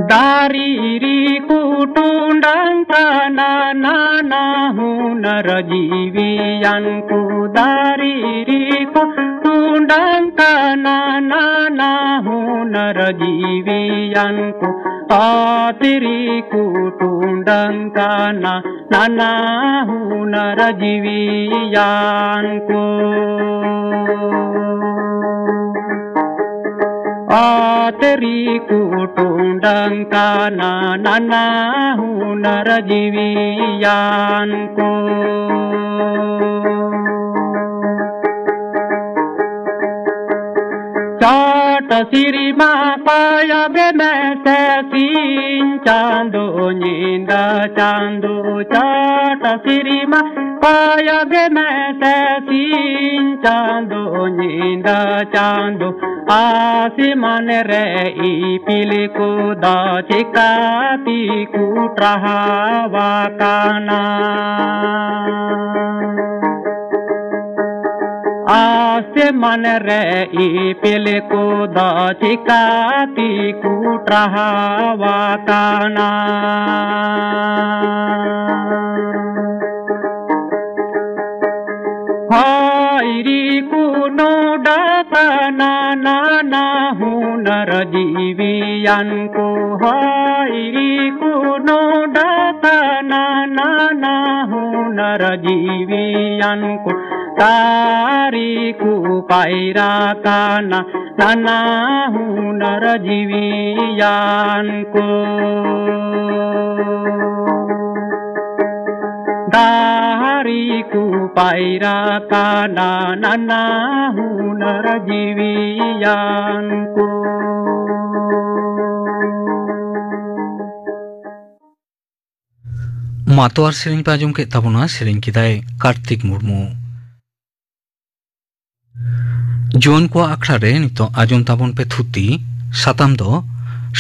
ᱫᱟᱨᱮ ᱨᱮᱠᱚ ᱴᱚᱸᱰᱟᱝ ᱠᱟᱱᱟ ᱱᱟᱱᱟ ᱦᱩᱱᱟᱹᱨ ᱡᱤᱣᱤᱭᱟᱱ ᱠᱚ, ᱫᱟᱨᱮ ᱨᱮᱠᱚ ᱴᱚᱸᱰᱟᱝ ᱠᱟᱱᱟ ᱱᱟᱱᱟ ᱦᱩᱱᱟᱹᱨ ᱡᱤᱣᱤᱭᱟᱱ ᱠᱚ, ᱚᱛ ᱨᱮᱠᱚ ᱴᱩᱰᱟᱹᱝ ᱠᱟᱱᱟ ᱱᱟᱱᱟ ᱦᱩᱱᱟᱹᱨ ᱡᱤᱣᱤᱭᱟᱱ ᱠᱚ᱾ ᱚᱛ ᱨᱮᱠᱚ ᱴᱩᱰᱟᱹᱝ ᱠᱟᱱᱟ ᱱᱟᱱᱟ ᱦᱩᱱᱟᱹᱨ ᱡᱤᱣᱤᱭᱟᱱ ᱠᱚ᱾ ᱪᱚᱴ ᱥᱤᱨᱢᱟ ᱠᱚᱭᱚᱜ ᱢᱮᱥᱮ ᱥᱤᱧ ᱪᱟᱸᱫᱚ ᱧᱤᱫᱟᱹ ᱪᱟᱸᱫᱚ, ᱪᱚᱴ ᱥᱤᱨᱢᱟ ᱠᱚᱭᱚᱜ ᱢᱮᱥᱮ ᱥᱤᱧ ᱪᱟᱸᱫᱚ ᱧᱤᱫᱟᱹ ᱪᱟᱸᱫᱚ, ᱟᱥᱢᱟᱱ ᱨᱮ ᱤᱯᱤᱞ ᱠᱚᱫᱚ ᱪᱤᱠᱟ ᱛᱮᱠᱚ ᱴᱟᱨᱦᱟᱣ ᱟᱠᱟᱱᱟ? ᱟᱥᱢᱟᱱ ᱨᱮ ᱤᱯᱤᱞ ᱠᱚᱫᱚ ᱪᱤᱠᱟ ᱛᱮᱠᱚ ᱴᱟᱨᱦᱟᱣ ᱟᱠᱟᱱᱟ? ᱦᱚᱭ ᱨᱮᱠᱚ ᱱᱚᱰᱟᱜ ᱠᱟᱱᱟ ᱱᱟᱱᱟ ᱦᱩᱱᱟᱹᱨ ᱡᱤᱣᱤᱭᱟᱱ ᱠᱚ, ᱦᱚᱭ ᱨᱮᱠᱚ ᱱᱚᱰᱟᱜ ᱠᱟᱱᱟ ᱱᱟᱱᱟ ᱦᱩᱱᱟᱹᱨ ᱡᱤᱣᱤᱭᱟᱱ ᱠᱚ, ᱫᱟᱨᱮ ᱠᱚ ᱯᱟᱭᱨᱟ ᱠᱟᱱᱟ ᱱᱟᱱᱟ ᱦᱩᱱᱟᱹᱨ ᱡᱤᱣᱤᱭᱟᱱ ᱠᱚ᱾ ᱫᱟᱨᱮ ᱠᱚ ᱯᱟᱭᱨᱟ ᱠᱟᱱᱟ ᱱᱟᱱᱟ ᱦᱩᱱᱟᱹᱨ ᱡᱤᱣᱤᱭᱟᱱ ᱠᱚ᱾ ᱢᱟᱛᱚ ᱟᱨ ᱥᱮᱨᱮᱧ ᱯᱮ ᱟᱸᱡᱚᱢ ᱠᱮᱫ ᱛᱟᱵᱚᱱᱟ, ᱥᱮᱨᱮᱧ ᱠᱮᱫᱟᱭ ᱠᱟᱨᱛᱤᱠ ᱢᱩᱨᱢᱩ᱾ ᱡᱩᱣᱟᱹᱱ ᱠᱚᱣᱟᱜ ᱟᱠᱷᱲᱟ ᱨᱮ ᱱᱤᱛᱚᱜ ᱟᱸᱡᱚᱢ ᱛᱟᱵᱚᱱ ᱯᱮ ᱛᱷᱩᱛᱤ᱾ ᱥᱟᱛᱟᱢ ᱫᱚ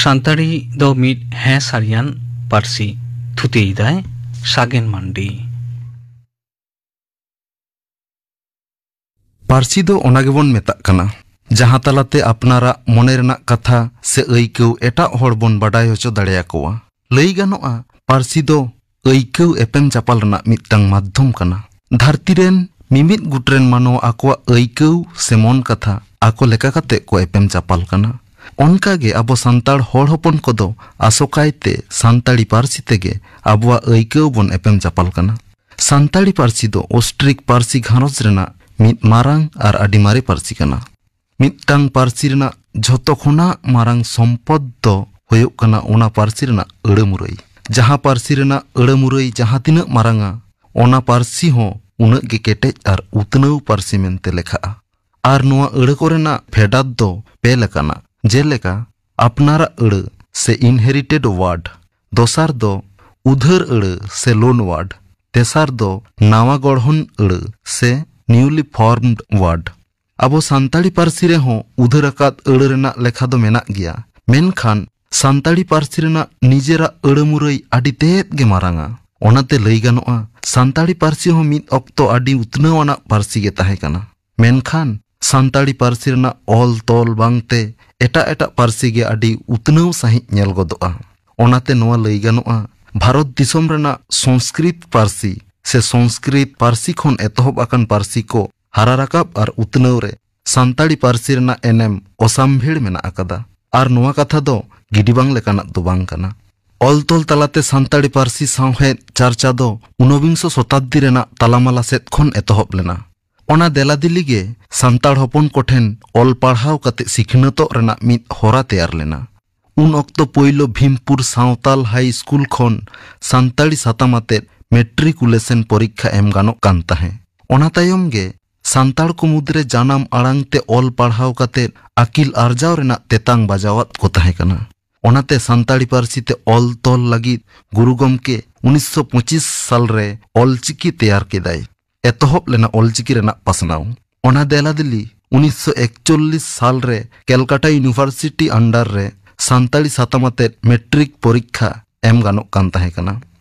ᱥᱟᱱᱛᱟᱲᱤ ᱫᱚ ᱢᱤᱫ ᱦᱮᱸ ᱥᱟᱹᱨᱤᱭᱟᱱ ᱯᱟᱹᱨᱥᱤ᱾ ᱛᱷᱩᱛᱤᱭᱮᱫᱟᱭ ᱥᱟᱜᱮᱱ ᱢᱟᱱᱰᱤ᱾ ᱯᱟᱹᱨᱥᱤ ᱫᱚ ᱚᱱᱟ ᱜᱮᱵᱚᱱ ᱢᱮᱛᱟᱜ ᱠᱟᱱᱟ, ᱡᱟᱦᱟᱸ ᱛᱟᱞᱟᱛᱮ ᱟᱯᱱᱟᱨᱟᱜ ᱢᱚᱱᱮ ᱨᱮᱱᱟᱜ ᱠᱟᱛᱷᱟ ᱥᱮ ᱟᱹᱭᱠᱟᱹᱣ ᱮᱴᱟᱜ ᱦᱚᱲ ᱵᱚᱱ ᱵᱟᱰᱟᱭ ᱦᱚᱪᱚ ᱫᱟᱲᱮᱭᱟᱠᱚᱣᱟ᱾ ᱞᱟᱹᱭ ᱜᱟᱱᱚᱜᱼᱟ, ᱯᱟᱹᱨᱥᱤ ᱫᱚ ᱟᱹᱭᱠᱟᱹᱣ ᱮᱯᱮᱢ ᱪᱟᱯᱟᱞ ᱨᱮᱱᱟᱜ ᱢᱤᱫᱴᱟᱝ ᱢᱟᱫᱽᱫᱷᱚᱢ ᱠᱟᱱᱟ᱾ ᱫᱷᱟᱹᱨᱛᱤ ᱨᱮᱱ ᱢᱤᱢᱤᱫ ᱜᱩᱴ ᱨᱮᱱ ᱢᱟᱱᱣᱟ ᱟᱠᱚᱣᱟᱜ ᱟᱹᱭᱠᱟᱹᱣ ᱥᱮ ᱢᱚᱱ ᱠᱟᱛᱷᱟ ᱟᱠᱚ ᱞᱮᱠᱟ ᱠᱟᱛᱮ ᱠᱚ ᱮᱯᱮᱢ ᱪᱟᱯᱟᱞ ᱠᱟᱱᱟ᱾ ᱚᱱᱠᱟ ᱜᱮ ᱟᱵᱚ ᱥᱟᱱᱛᱟᱲ ᱦᱚᱲ ᱦᱚᱯᱚᱱ ᱠᱚᱫᱚ ᱟᱥᱚᱠᱟᱭ ᱛᱮ ᱥᱟᱱᱛᱟᱲᱤ ᱯᱟᱹᱨᱥᱤ ᱛᱮᱜᱮ ᱟᱵᱚᱣᱟᱜ ᱟᱹᱭᱠᱟᱹᱣ ᱵᱚᱱ ᱮᱯᱮᱢ ᱪᱟᱯᱟᱞ ᱠᱟᱱᱟ᱾ ᱥᱟᱱᱛᱟᱲᱤ ᱯᱟᱹᱨᱥᱤ ᱫᱚ ᱚᱥᱴᱨᱤᱠ ᱯᱟᱹᱨᱥᱤ ᱜᱷᱟᱨᱚᱸᱡᱽ ᱨᱮᱱᱟᱜ ᱢᱤᱫ ᱢᱟᱨᱟᱝ ᱟᱨ ᱟᱹᱰᱤ ᱢᱟᱨᱮ ᱯᱟᱹᱨᱥᱤ ᱠᱟᱱᱟ᱾ ᱢᱤᱫᱴᱟᱝ ᱯᱟᱹᱨᱥᱤ ᱨᱮᱱᱟᱜ ᱡᱷᱚᱛᱚ ᱠᱷᱚᱱᱟᱜ ᱢᱟᱨᱟᱝ ᱥᱚᱢᱯᱚᱫ ᱫᱚ ᱦᱩᱭᱩᱜ ᱠᱟᱱᱟ ᱚᱱᱟ ᱯᱟᱹᱨᱥᱤ ᱨᱮᱱᱟᱜ ᱟᱹᱲᱟᱹ ᱢᱩᱨᱟᱹᱭ᱾ ᱡᱟᱦᱟᱸ ᱯᱟᱹᱨᱥᱤ ᱨᱮᱱᱟᱜ ᱟᱹᱲᱟᱹ ᱢᱩᱨᱟᱹᱭ ᱡᱟᱦᱟᱸ ᱛᱤᱱᱟᱹᱜ ᱢᱟᱨᱟᱝᱟ, ᱚᱱᱟ ᱯᱟᱹᱨᱥᱤ ᱦᱚᱸ ᱩᱱᱟᱹᱜ ᱜᱮ ᱠᱮᱴᱮᱡ ᱟᱨ ᱩᱛᱱᱟᱹᱣ ᱯᱟᱹᱨᱥᱤ ᱢᱮᱱᱛᱮ ᱞᱮᱠᱷᱟᱜᱼᱟ᱾ ᱟᱨ ᱱᱚᱣᱟ ᱟᱹᱲᱟᱹ ᱠᱚᱨᱮᱱᱟᱜ ᱯᱷᱮᱰᱟᱛ ᱫᱚ ᱯᱮ ᱞᱮᱠᱟᱱᱟ, ᱡᱮᱞᱮᱠᱟ ᱟᱯᱱᱟᱨᱟᱜ ᱟᱹᱲᱟᱹ ᱥᱮ inherited word, ᱫᱚᱥᱟᱨ ᱫᱚ ᱩᱫᱷᱟᱹᱨ ᱟᱹᱲᱟᱹ ᱥᱮ loan word, ᱛᱮᱥᱟᱨ ᱫᱚ ᱱᱟᱣᱟ ᱜᱚᱲᱦᱚᱱ ᱟᱹᱲᱟᱹ ᱥᱮ newly formed word᱾ ᱟᱵᱚ ᱥᱟᱱᱛᱟᱲᱤ ᱯᱟᱹᱨᱥᱤ ᱨᱮᱦᱚᱸ ᱩᱫᱷᱟᱹᱨ ᱟᱠᱟᱫ ᱟᱹᱲᱟᱹ ᱨᱮᱱᱟᱜ ᱞᱮᱠᱷᱟ ᱫᱚ ᱢᱮᱱᱟᱜ ᱜᱮᱭᱟ, ᱢᱮᱱᱠᱷᱟᱱ ᱥᱟᱱᱛᱟᱲᱤ ᱯᱟᱹᱨᱥᱤ ᱨᱮᱱᱟᱜ ᱱᱤᱡᱮᱨᱟᱜ ᱟᱹᱲᱟᱹ ᱢᱩᱨᱟᱹᱭ ᱟᱹᱰᱤ ᱛᱮᱫ ᱜᱮ ᱢᱟᱨᱟᱝᱟ᱾ ᱚᱱᱟᱛᱮ ᱞᱟᱹᱭ ᱜᱟᱱᱚᱜᱼᱟ, ᱥᱟᱱᱛᱟᱲᱤ ᱯᱟᱹᱨᱥᱤ ᱦᱚᱸ ᱢᱤᱫ ᱚᱠᱛᱚ ᱟᱹᱰᱤ ᱩᱛᱱᱟᱹᱣ ᱟᱱᱟᱜ ᱯᱟᱹᱨᱥᱤ ᱜᱮ ᱛᱟᱦᱮᱸ ᱠᱟᱱᱟ᱾ ᱢᱮᱱᱠᱷᱟᱱ ᱥᱟᱱᱛᱟᱲᱤ ᱯᱟᱹᱨᱥᱤ ᱨᱮᱱᱟᱜ ᱚᱞ ᱛᱚᱞ ᱵᱟᱝᱛᱮ ᱮᱴᱟᱜ ᱮᱴᱟᱜ ᱯᱟᱹᱨᱥᱤ ᱜᱮ ᱟᱹᱰᱤ ᱩᱛᱱᱟᱹᱣ ᱥᱟᱺᱦᱤᱡ ᱧᱮᱞ ᱜᱚᱫᱚᱜᱼᱟ᱾ ᱚᱱᱟᱛᱮ ᱱᱚᱣᱟ ᱞᱟᱹᱭ ᱜᱟᱱᱚᱜᱼᱟ, ᱵᱷᱟᱨᱚᱛ ᱫᱤᱥᱚᱢ ᱨᱮᱱᱟᱜ ᱥᱚᱝᱥᱠᱨᱤᱛ ᱯᱟᱹᱨᱥᱤ ᱥᱮ ᱥᱚᱝᱥᱠᱨᱤᱛ ᱯᱟᱹᱨᱥᱤ ᱠᱷᱚᱱ ᱮᱛᱚᱦᱚᱵ ᱟᱠᱟᱱ ᱯᱟᱹᱨᱥᱤ ᱠᱚ ᱦᱟᱨᱟ ᱨᱟᱠᱟᱵ ᱟᱨ ᱩᱛᱱᱟᱹᱣ ᱨᱮ ᱥᱟᱱᱛᱟᱲᱤ ᱯᱟᱹᱨᱥᱤ ᱨᱮᱱᱟᱜ ᱮᱱᱮᱢ ᱚᱥᱟᱢᱵᱷᱮᱲ ᱢᱮᱱᱟᱜ ᱟᱠᱟᱫᱟ᱾ ᱟᱨ ᱱᱚᱣᱟ ᱠᱟᱛᱷᱟ ᱫᱚ ᱜᱤᱰᱤ ᱵᱟᱝ ᱞᱮᱠᱟᱱᱟᱜ ᱫᱚ ᱵᱟᱝ ᱠᱟᱱᱟ᱾ ᱚᱞ ᱛᱚᱞ ᱛᱟᱞᱟᱛᱮ ᱥᱟᱱᱛᱟᱲᱤ ᱯᱟᱹᱨᱥᱤ ᱥᱟᱶᱦᱮᱫ ᱪᱟᱨᱪᱟ ᱫᱚ ᱩᱱᱚᱵᱤᱝᱥᱚ ᱥᱚᱛᱟᱵᱫᱤ ᱨᱮᱱᱟᱜ ᱛᱟᱞᱟᱢᱟᱞᱟ ᱥᱮᱫ ᱠᱷᱚᱱ ᱮᱛᱚᱦᱚᱵ ᱞᱮᱱᱟ᱾ ᱚᱱᱟ ᱫᱮᱞᱟᱫᱤᱞᱤ ᱜᱮ ᱥᱟᱱᱛᱟᱲ ᱦᱚᱯᱚᱱ ᱠᱚᱴᱷᱮᱱ ᱚᱞ ᱯᱟᱲᱦᱟᱣ ᱠᱟᱛᱮ ᱥᱤᱠᱷᱱᱟᱹᱛᱚᱜ ᱨᱮᱱᱟᱜ ᱢᱤᱫ ᱦᱚᱨᱟ ᱛᱮᱭᱟᱨ ᱞᱮᱱᱟ᱾ ᱩᱱ ᱚᱠᱛᱚ ᱯᱳᱭᱞᱳ ᱵᱷᱤᱢᱯᱩᱨ ᱥᱟᱶᱛᱟᱞ ᱦᱟᱭ ᱥᱠᱩᱞ ᱠᱷᱚᱱ ᱥᱟᱱᱛᱟᱲᱤ ᱥᱟᱛᱟᱢ ᱟᱛᱮᱫ ᱢᱮᱴᱨᱤᱠᱩᱞᱮᱥᱚᱱ ᱯᱚᱨᱤᱠᱠᱷᱟ ᱮᱢ ᱜᱟᱱᱚᱜ ᱠᱟᱱ ᱛᱟᱦᱮᱸ᱾ ᱚᱱᱟ ᱛᱟᱭᱚᱢ ᱜᱮ ᱥᱟᱱᱛᱟᱲ ᱠᱚ ᱢᱩᱫᱽᱨᱮ ᱡᱟᱱᱟᱢ ᱟᱲᱟᱝ ᱛᱮ ᱚᱞ ᱯᱟᱲᱦᱟᱣ ᱠᱟᱛᱮ ᱟᱹᱠᱤᱞ ᱟᱨᱡᱟᱣ ᱨᱮᱱᱟᱜ ᱛᱮᱛᱟᱝ ᱵᱟᱡᱟᱣᱟᱫ ᱠᱚ ᱛᱟᱦᱮᱸ ᱠᱟᱱᱟ᱾ ᱚᱱᱟᱛᱮ ᱥᱟᱱᱛᱟᱲᱤ ᱯᱟᱹᱨᱥᱤ ᱛᱮ ᱚᱞ ᱛᱚᱞ ᱞᱟᱹᱜᱤᱫ ᱜᱩᱨᱩ ᱜᱚᱢᱠᱮ ᱩᱱᱤᱥᱥᱚ ᱯᱚᱸᱪᱤᱥ ᱥᱟᱞ ᱨᱮ ᱚᱞᱪᱤᱠᱤ ᱛᱮᱭᱟᱨ ᱠᱮᱫᱟᱭ᱾ ᱮᱛᱚᱦᱚᱵ ᱞᱮᱱᱟ ᱚᱞᱪᱤᱠᱤ ᱨᱮᱱᱟᱜ ᱯᱟᱥᱱᱟᱣ᱾ ᱚᱱᱟ ᱫᱮᱞᱟᱫᱤᱞᱤ ᱩᱱᱤᱥᱥᱚ ᱮᱠᱪᱚᱞᱞᱤᱥ ᱥᱟᱞ ᱨᱮ ᱠᱮᱞᱠᱟᱴᱟ ᱤᱭᱩᱱᱤᱵᱷᱟᱨᱥᱤᱴᱤ under ᱨᱮ ᱥᱟᱱᱛᱟᱲᱤ ᱥᱟᱛᱟᱢ ᱟᱛᱮᱫ ᱢᱮᱴᱨᱤᱠ ᱯᱚᱨᱤᱠᱠᱷᱟ ᱮᱢ ᱜᱟᱱᱚᱜ ᱠᱟᱱ ᱛᱟᱦᱮᱸ ᱠᱟᱱᱟ᱾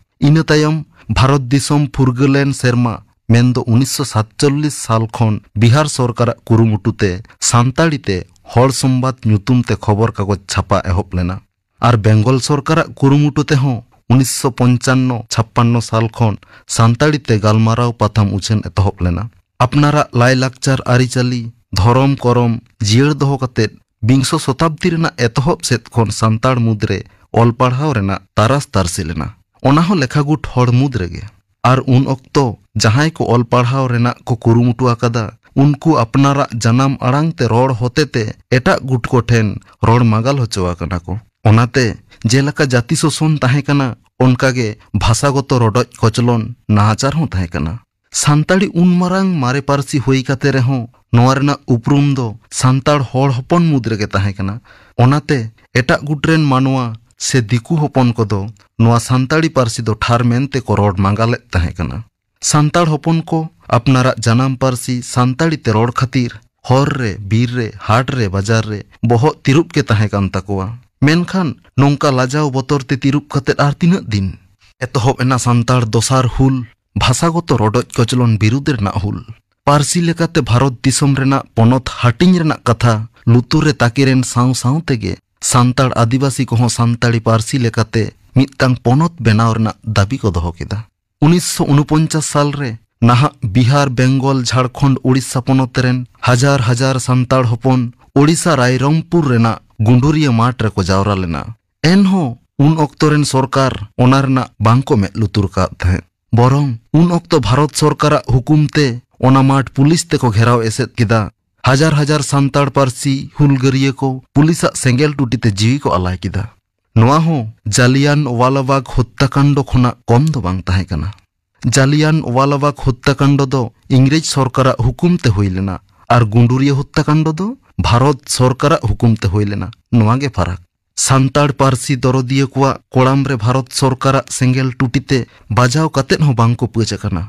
ᱤᱱᱟᱹ ᱛᱟᱭᱚᱢ ᱵᱷᱟᱨᱚᱛ ᱫᱤᱥᱚᱢ ᱯᱷᱩᱨᱜᱟᱹᱞᱮᱱ ᱥᱮᱨᱢᱟ, ᱢᱮᱱᱫᱚ ᱩᱱᱤᱥᱥᱚ ᱥᱟᱛᱪᱚᱞᱞᱤᱥ ᱥᱟᱞ ᱠᱷᱚᱱ ᱵᱤᱦᱟᱨ ᱥᱚᱨᱠᱟᱨᱟᱜ ᱠᱩᱨᱩᱢᱩᱴᱩ ᱛᱮ ᱥᱟᱱᱛᱟᱲᱤ ᱛᱮ ᱦᱚᱲ ᱥᱚᱢᱵᱟᱫ ᱧᱩᱛᱩᱢ ᱛᱮ ᱠᱷᱚᱵᱚᱨ ᱠᱟᱜᱚᱡᱽ ᱪᱷᱟᱯᱟ ᱮᱦᱚᱵ ᱞᱮᱱᱟ᱾ ᱟᱨ ᱵᱮᱝᱜᱚᱞ ᱥᱚᱨᱠᱟᱨᱟᱜ ᱠᱩᱨᱩᱢᱩᱴᱩ ᱛᱮᱦᱚᱸ ᱩᱱᱤᱥᱥᱚ ᱯᱚᱧᱪᱟᱱᱱᱚ ᱪᱷᱟᱯᱯᱟᱱᱱᱚ ᱥᱟᱞ ᱠᱷᱚᱱ ᱥᱟᱱᱛᱟᱲᱤ ᱛᱮ ᱜᱟᱞᱢᱟᱨᱟᱣ ᱯᱟᱛᱷᱟᱢ ᱩᱪᱷᱟᱹᱱ ᱮᱛᱚᱦᱚᱵ ᱞᱮᱱᱟ᱾ ᱟᱯᱱᱟᱨᱟᱜ ᱞᱟᱭᱞᱟᱠᱪᱟᱨ ᱟᱹᱨᱤᱪᱟᱹᱞᱤ, ᱫᱷᱚᱨᱚᱢ ᱠᱚᱨᱚᱢ ᱡᱤᱭᱟᱹᱲ ᱫᱚᱦᱚ ᱠᱟᱛᱮ ᱵᱤᱝᱥᱚ ᱥᱚᱛᱟᱵᱫᱤ ᱨᱮᱱᱟᱜ ᱮᱛᱚᱦᱚᱵ ᱥᱮᱫ ᱠᱷᱚᱱ ᱥᱟᱱᱛᱟᱲ ᱢᱩᱫᱽᱨᱮ ᱚᱞ ᱯᱟᱲᱦᱟᱣ ᱨᱮᱱᱟᱜ ᱛᱟᱨᱟᱥ ᱛᱟᱨᱥᱮ ᱞᱮᱱᱟ, ᱚᱱᱟ ᱦᱚᱸ ᱞᱮᱠᱷᱟ ᱜᱩᱴ ᱦᱚᱲ ᱢᱩᱫᱽ ᱨᱮᱜᱮ᱾ ᱟᱨ ᱩᱱ ᱚᱠᱛᱚ ᱡᱟᱦᱟᱸᱭ ᱠᱚ ᱚᱞ ᱯᱟᱲᱦᱟᱣ ᱨᱮᱱᱟᱜ ᱠᱚ ᱠᱩᱨᱩᱢᱩᱴᱩ ᱟᱠᱟᱫᱟ, ᱩᱱᱠᱩ ᱟᱯᱱᱟᱨᱟᱜ ᱡᱟᱱᱟᱢ ᱟᱲᱟᱝ ᱛᱮ ᱨᱚᱲ ᱦᱚᱛᱮᱛᱮ ᱮᱴᱟᱜ ᱜᱩᱴ ᱠᱚ ᱴᱷᱮᱱ ᱨᱚᱲ ᱢᱟᱜᱟᱞ ᱦᱚᱪᱚ ᱟᱠᱟᱱᱟ ᱠᱚ᱾ ᱚᱱᱟᱛᱮ ᱡᱮᱞᱮᱠᱟ ᱡᱟᱹᱛᱤ ᱥᱳᱥᱚᱱ ᱛᱟᱦᱮᱸ ᱠᱟᱱᱟ, ᱚᱱᱠᱟᱜᱮ ᱵᱷᱟᱥᱟᱜᱚᱛᱚ ᱨᱚᱰᱚᱡ ᱠᱚᱪᱞᱚᱱ, ᱱᱟᱦᱟᱪᱟᱨ ᱦᱚᱸ ᱛᱟᱦᱮᱸ ᱠᱟᱱᱟ᱾ ᱥᱟᱱᱛᱟᱲᱤ ᱩᱱ ᱢᱟᱨᱟᱝ ᱢᱟᱨᱮ ᱯᱟᱹᱨᱥᱤ ᱦᱩᱭ ᱠᱟᱛᱮ ᱨᱮᱦᱚᱸ ᱱᱚᱣᱟ ᱨᱮᱱᱟᱜ ᱩᱯᱨᱩᱢ ᱫᱚ ᱥᱟᱱᱛᱟᱲ ᱦᱚᱲ ᱦᱚᱯᱚᱱ ᱢᱩᱫᱽ ᱨᱮᱜᱮ ᱛᱟᱦᱮᱸ ᱠᱟᱱᱟ᱾ ᱚᱱᱟᱛᱮ ᱮᱴᱟᱜ ᱜᱩᱴ ᱨᱮᱱ ᱢᱟᱱᱣᱟ ᱥᱮ ᱫᱤᱠᱩ ᱦᱚᱯᱚᱱ ᱠᱚᱫᱚ ᱱᱚᱣᱟ ᱥᱟᱱᱛᱟᱲᱤ ᱯᱟᱹᱨᱥᱤ ᱫᱚ ᱴᱷᱟᱨ ᱢᱮᱱᱛᱮ ᱠᱚ ᱨᱚᱲ ᱢᱟᱸᱜᱟᱞᱮᱫ ᱛᱟᱦᱮᱸ ᱠᱟᱱᱟ᱾ ᱥᱟᱱᱛᱟᱲ ᱦᱚᱯᱚᱱ ᱠᱚ ᱟᱯᱱᱟᱨᱟᱜ ᱡᱟᱱᱟᱢ ᱯᱟᱹᱨᱥᱤ ᱥᱟᱱᱛᱟᱲᱤ ᱛᱮ ᱨᱚᱲ ᱠᱷᱟᱹᱛᱤᱨ ᱦᱚᱨ ᱨᱮ, ᱵᱤᱨ ᱨᱮ, ᱦᱟᱴ ᱨᱮ, ᱵᱟᱡᱟᱨ ᱨᱮ ᱵᱚᱦᱚᱜ ᱛᱤᱨᱩᱵ ᱜᱮ ᱛᱟᱦᱮᱸ ᱠᱟᱱ ᱛᱟᱠᱚᱣᱟ᱾ ᱢᱮᱱᱠᱷᱟᱱ ᱱᱚᱝᱠᱟ ᱞᱟᱡᱟᱣ ᱵᱚᱛᱚᱨ ᱛᱮ ᱛᱤᱨᱩᱵ ᱠᱟᱛᱮ ᱟᱨ ᱛᱤᱱᱟᱹᱜ ᱫᱤᱱ? ᱮᱛᱚᱦᱚᱵ ᱮᱱᱟ ᱥᱟᱱᱛᱟᱲ ᱫᱚᱥᱟᱨ ᱦᱩᱞ, ᱵᱷᱟᱥᱟᱜᱚᱛᱚ ᱨᱚᱰᱚᱡ ᱠᱚᱪᱞᱚᱱ ᱵᱤᱨᱩᱫᱷ ᱨᱮᱱᱟᱜ ᱦᱩᱞ᱾ ᱯᱟᱹᱨᱥᱤ ᱞᱮᱠᱟᱛᱮ ᱵᱷᱟᱨᱚᱛ ᱫᱤᱥᱚᱢ ᱨᱮᱱᱟᱜ ᱯᱚᱱᱚᱛ ᱦᱟᱹᱴᱤᱧ ᱨᱮᱱᱟᱜ ᱠᱟᱛᱷᱟ ᱞᱩᱛᱩᱨ ᱨᱮ ᱛᱟᱠᱮᱨᱮᱱ ᱥᱟᱶ ᱥᱟᱶ ᱛᱮᱜᱮ ᱥᱟᱱᱛᱟᱲ ᱟᱹᱫᱤᱵᱟᱹᱥᱤ ᱠᱚᱦᱚᱸ ᱥᱟᱱᱛᱟᱲᱤ ᱯᱟᱹᱨᱥᱤ ᱞᱮᱠᱟᱛᱮ ᱢᱤᱫᱴᱟᱝ ᱯᱚᱱᱚᱛ ᱵᱮᱱᱟᱣ ᱨᱮᱱᱟᱜ ᱫᱟᱹᱵᱤ ᱠᱚ ᱫᱚᱦᱚ ᱠᱮᱫᱟ᱾ ᱩᱱᱤᱥᱥᱚ ᱩᱱᱩᱯᱚᱧᱪᱟᱥ ᱥᱟᱞ ᱨᱮ ᱱᱟᱦᱟᱜ ᱵᱤᱦᱟᱨ, ᱵᱮᱝᱜᱚᱞ, ᱡᱷᱟᱲᱠᱷᱚᱸᱰ, ᱳᱰᱤᱥᱟ ᱯᱚᱱᱚᱛ ᱨᱮᱱ ᱦᱟᱡᱟᱨ ᱦᱟᱡᱟᱨ ᱥᱟᱱᱛᱟᱲ ᱦᱚᱯᱚᱱ ᱳᱰᱤᱥᱟ ᱨᱟᱭᱨᱚᱝᱯᱩᱨ ᱨᱮᱱᱟᱜ ᱜᱩᱸᱰᱩᱨᱤᱭᱟᱹ ᱢᱟᱴᱷ ᱨᱮᱠᱚ ᱡᱟᱣᱨᱟ ᱞᱮᱱᱟ᱾ ᱮᱱᱦᱚᱸ ᱩᱱ ᱚᱠᱛᱚ ᱨᱮᱱ ᱥᱚᱨᱠᱟᱨ ᱚᱱᱟ ᱨᱮᱱᱟᱜ ᱵᱟᱝ ᱠᱚ ᱢᱮᱫ ᱞᱩᱛᱩᱨ ᱟᱠᱟᱫ ᱛᱟᱦᱮᱸᱫ᱾ ᱵᱚᱨᱚᱝ ᱩᱱ ᱚᱠᱛᱚ ᱵᱷᱟᱨᱚᱛ ᱥᱚᱨᱠᱟᱨᱟᱜ ᱦᱩᱠᱩᱢ ᱛᱮ ᱚᱱᱟ ᱢᱟᱴᱷ ᱯᱩᱞᱤᱥ ᱛᱮᱠᱚ ᱜᱷᱮᱨᱟᱣ ᱮᱥᱮᱫ ᱠᱮᱫᱟ᱾ ᱦᱟᱡᱟᱨ ᱦᱟᱡᱟᱨ ᱥᱟᱱᱛᱟᱲ ᱯᱟᱹᱨᱥᱤ ᱦᱩᱞᱜᱟᱹᱨᱤᱭᱟᱹ ᱠᱚ ᱯᱩᱞᱤᱥᱟᱜ ᱥᱮᱸᱜᱮᱞ ᱴᱩᱴᱤ ᱛᱮ ᱡᱤᱣᱤ ᱠᱚ ᱟᱞᱟᱭ ᱠᱮᱫᱟ᱾ ᱱᱚᱣᱟ ᱦᱚᱸ ᱡᱟᱞᱤᱭᱟᱱ ᱣᱟᱞᱟᱵᱟᱜᱽ ᱦᱚᱛᱛᱟᱠᱟᱱᱰ ᱠᱷᱚᱱᱟᱜ ᱠᱚᱢ ᱫᱚ ᱵᱟᱝ ᱛᱟᱦᱮᱸ ᱠᱟᱱᱟ᱾ ᱡᱟᱞᱤᱭᱟᱱ ᱣᱟᱞᱟᱵᱟᱜᱽ ᱦᱚᱛᱛᱟᱠᱟᱱᱰ ᱫᱚ ᱤᱝᱨᱮᱡᱽ ᱥᱚᱨᱠᱟᱨᱟᱜ ᱦᱩᱠᱩᱢ ᱛᱮ ᱦᱩᱭ ᱞᱮᱱᱟ ᱟᱨ ᱜᱩᱸᱰᱩᱨᱤᱭᱟᱹ ᱦᱚᱛᱛᱟᱠᱟᱱᱰ ᱫᱚ ᱵᱷᱟᱨᱚᱛ ᱥᱚᱨᱠᱟᱨᱟᱜ ᱦᱩᱠᱩᱢ ᱛᱮ ᱦᱩᱭ ᱞᱮᱱᱟ᱾ ᱱᱚᱣᱟ ᱜᱮ ᱯᱷᱟᱨᱟᱠ᱾ ᱥᱟᱱᱛᱟᱲ ᱯᱟᱹᱨᱥᱤ ᱫᱚᱨᱚᱫᱤᱭᱟᱹ ᱠᱚᱣᱟᱜ ᱠᱚᱲᱟᱢ ᱨᱮ ᱵᱷᱟᱨᱚᱛ ᱥᱚᱨᱠᱟᱨᱟᱜ ᱥᱮᱸᱜᱮᱞ ᱴᱩᱴᱤ ᱛᱮ ᱵᱟᱡᱟᱣ ᱠᱟᱛᱮᱫ ᱦᱚᱸ ᱵᱟᱝ ᱠᱚ ᱯᱟᱹᱪ ᱟᱠᱟᱱᱟ᱾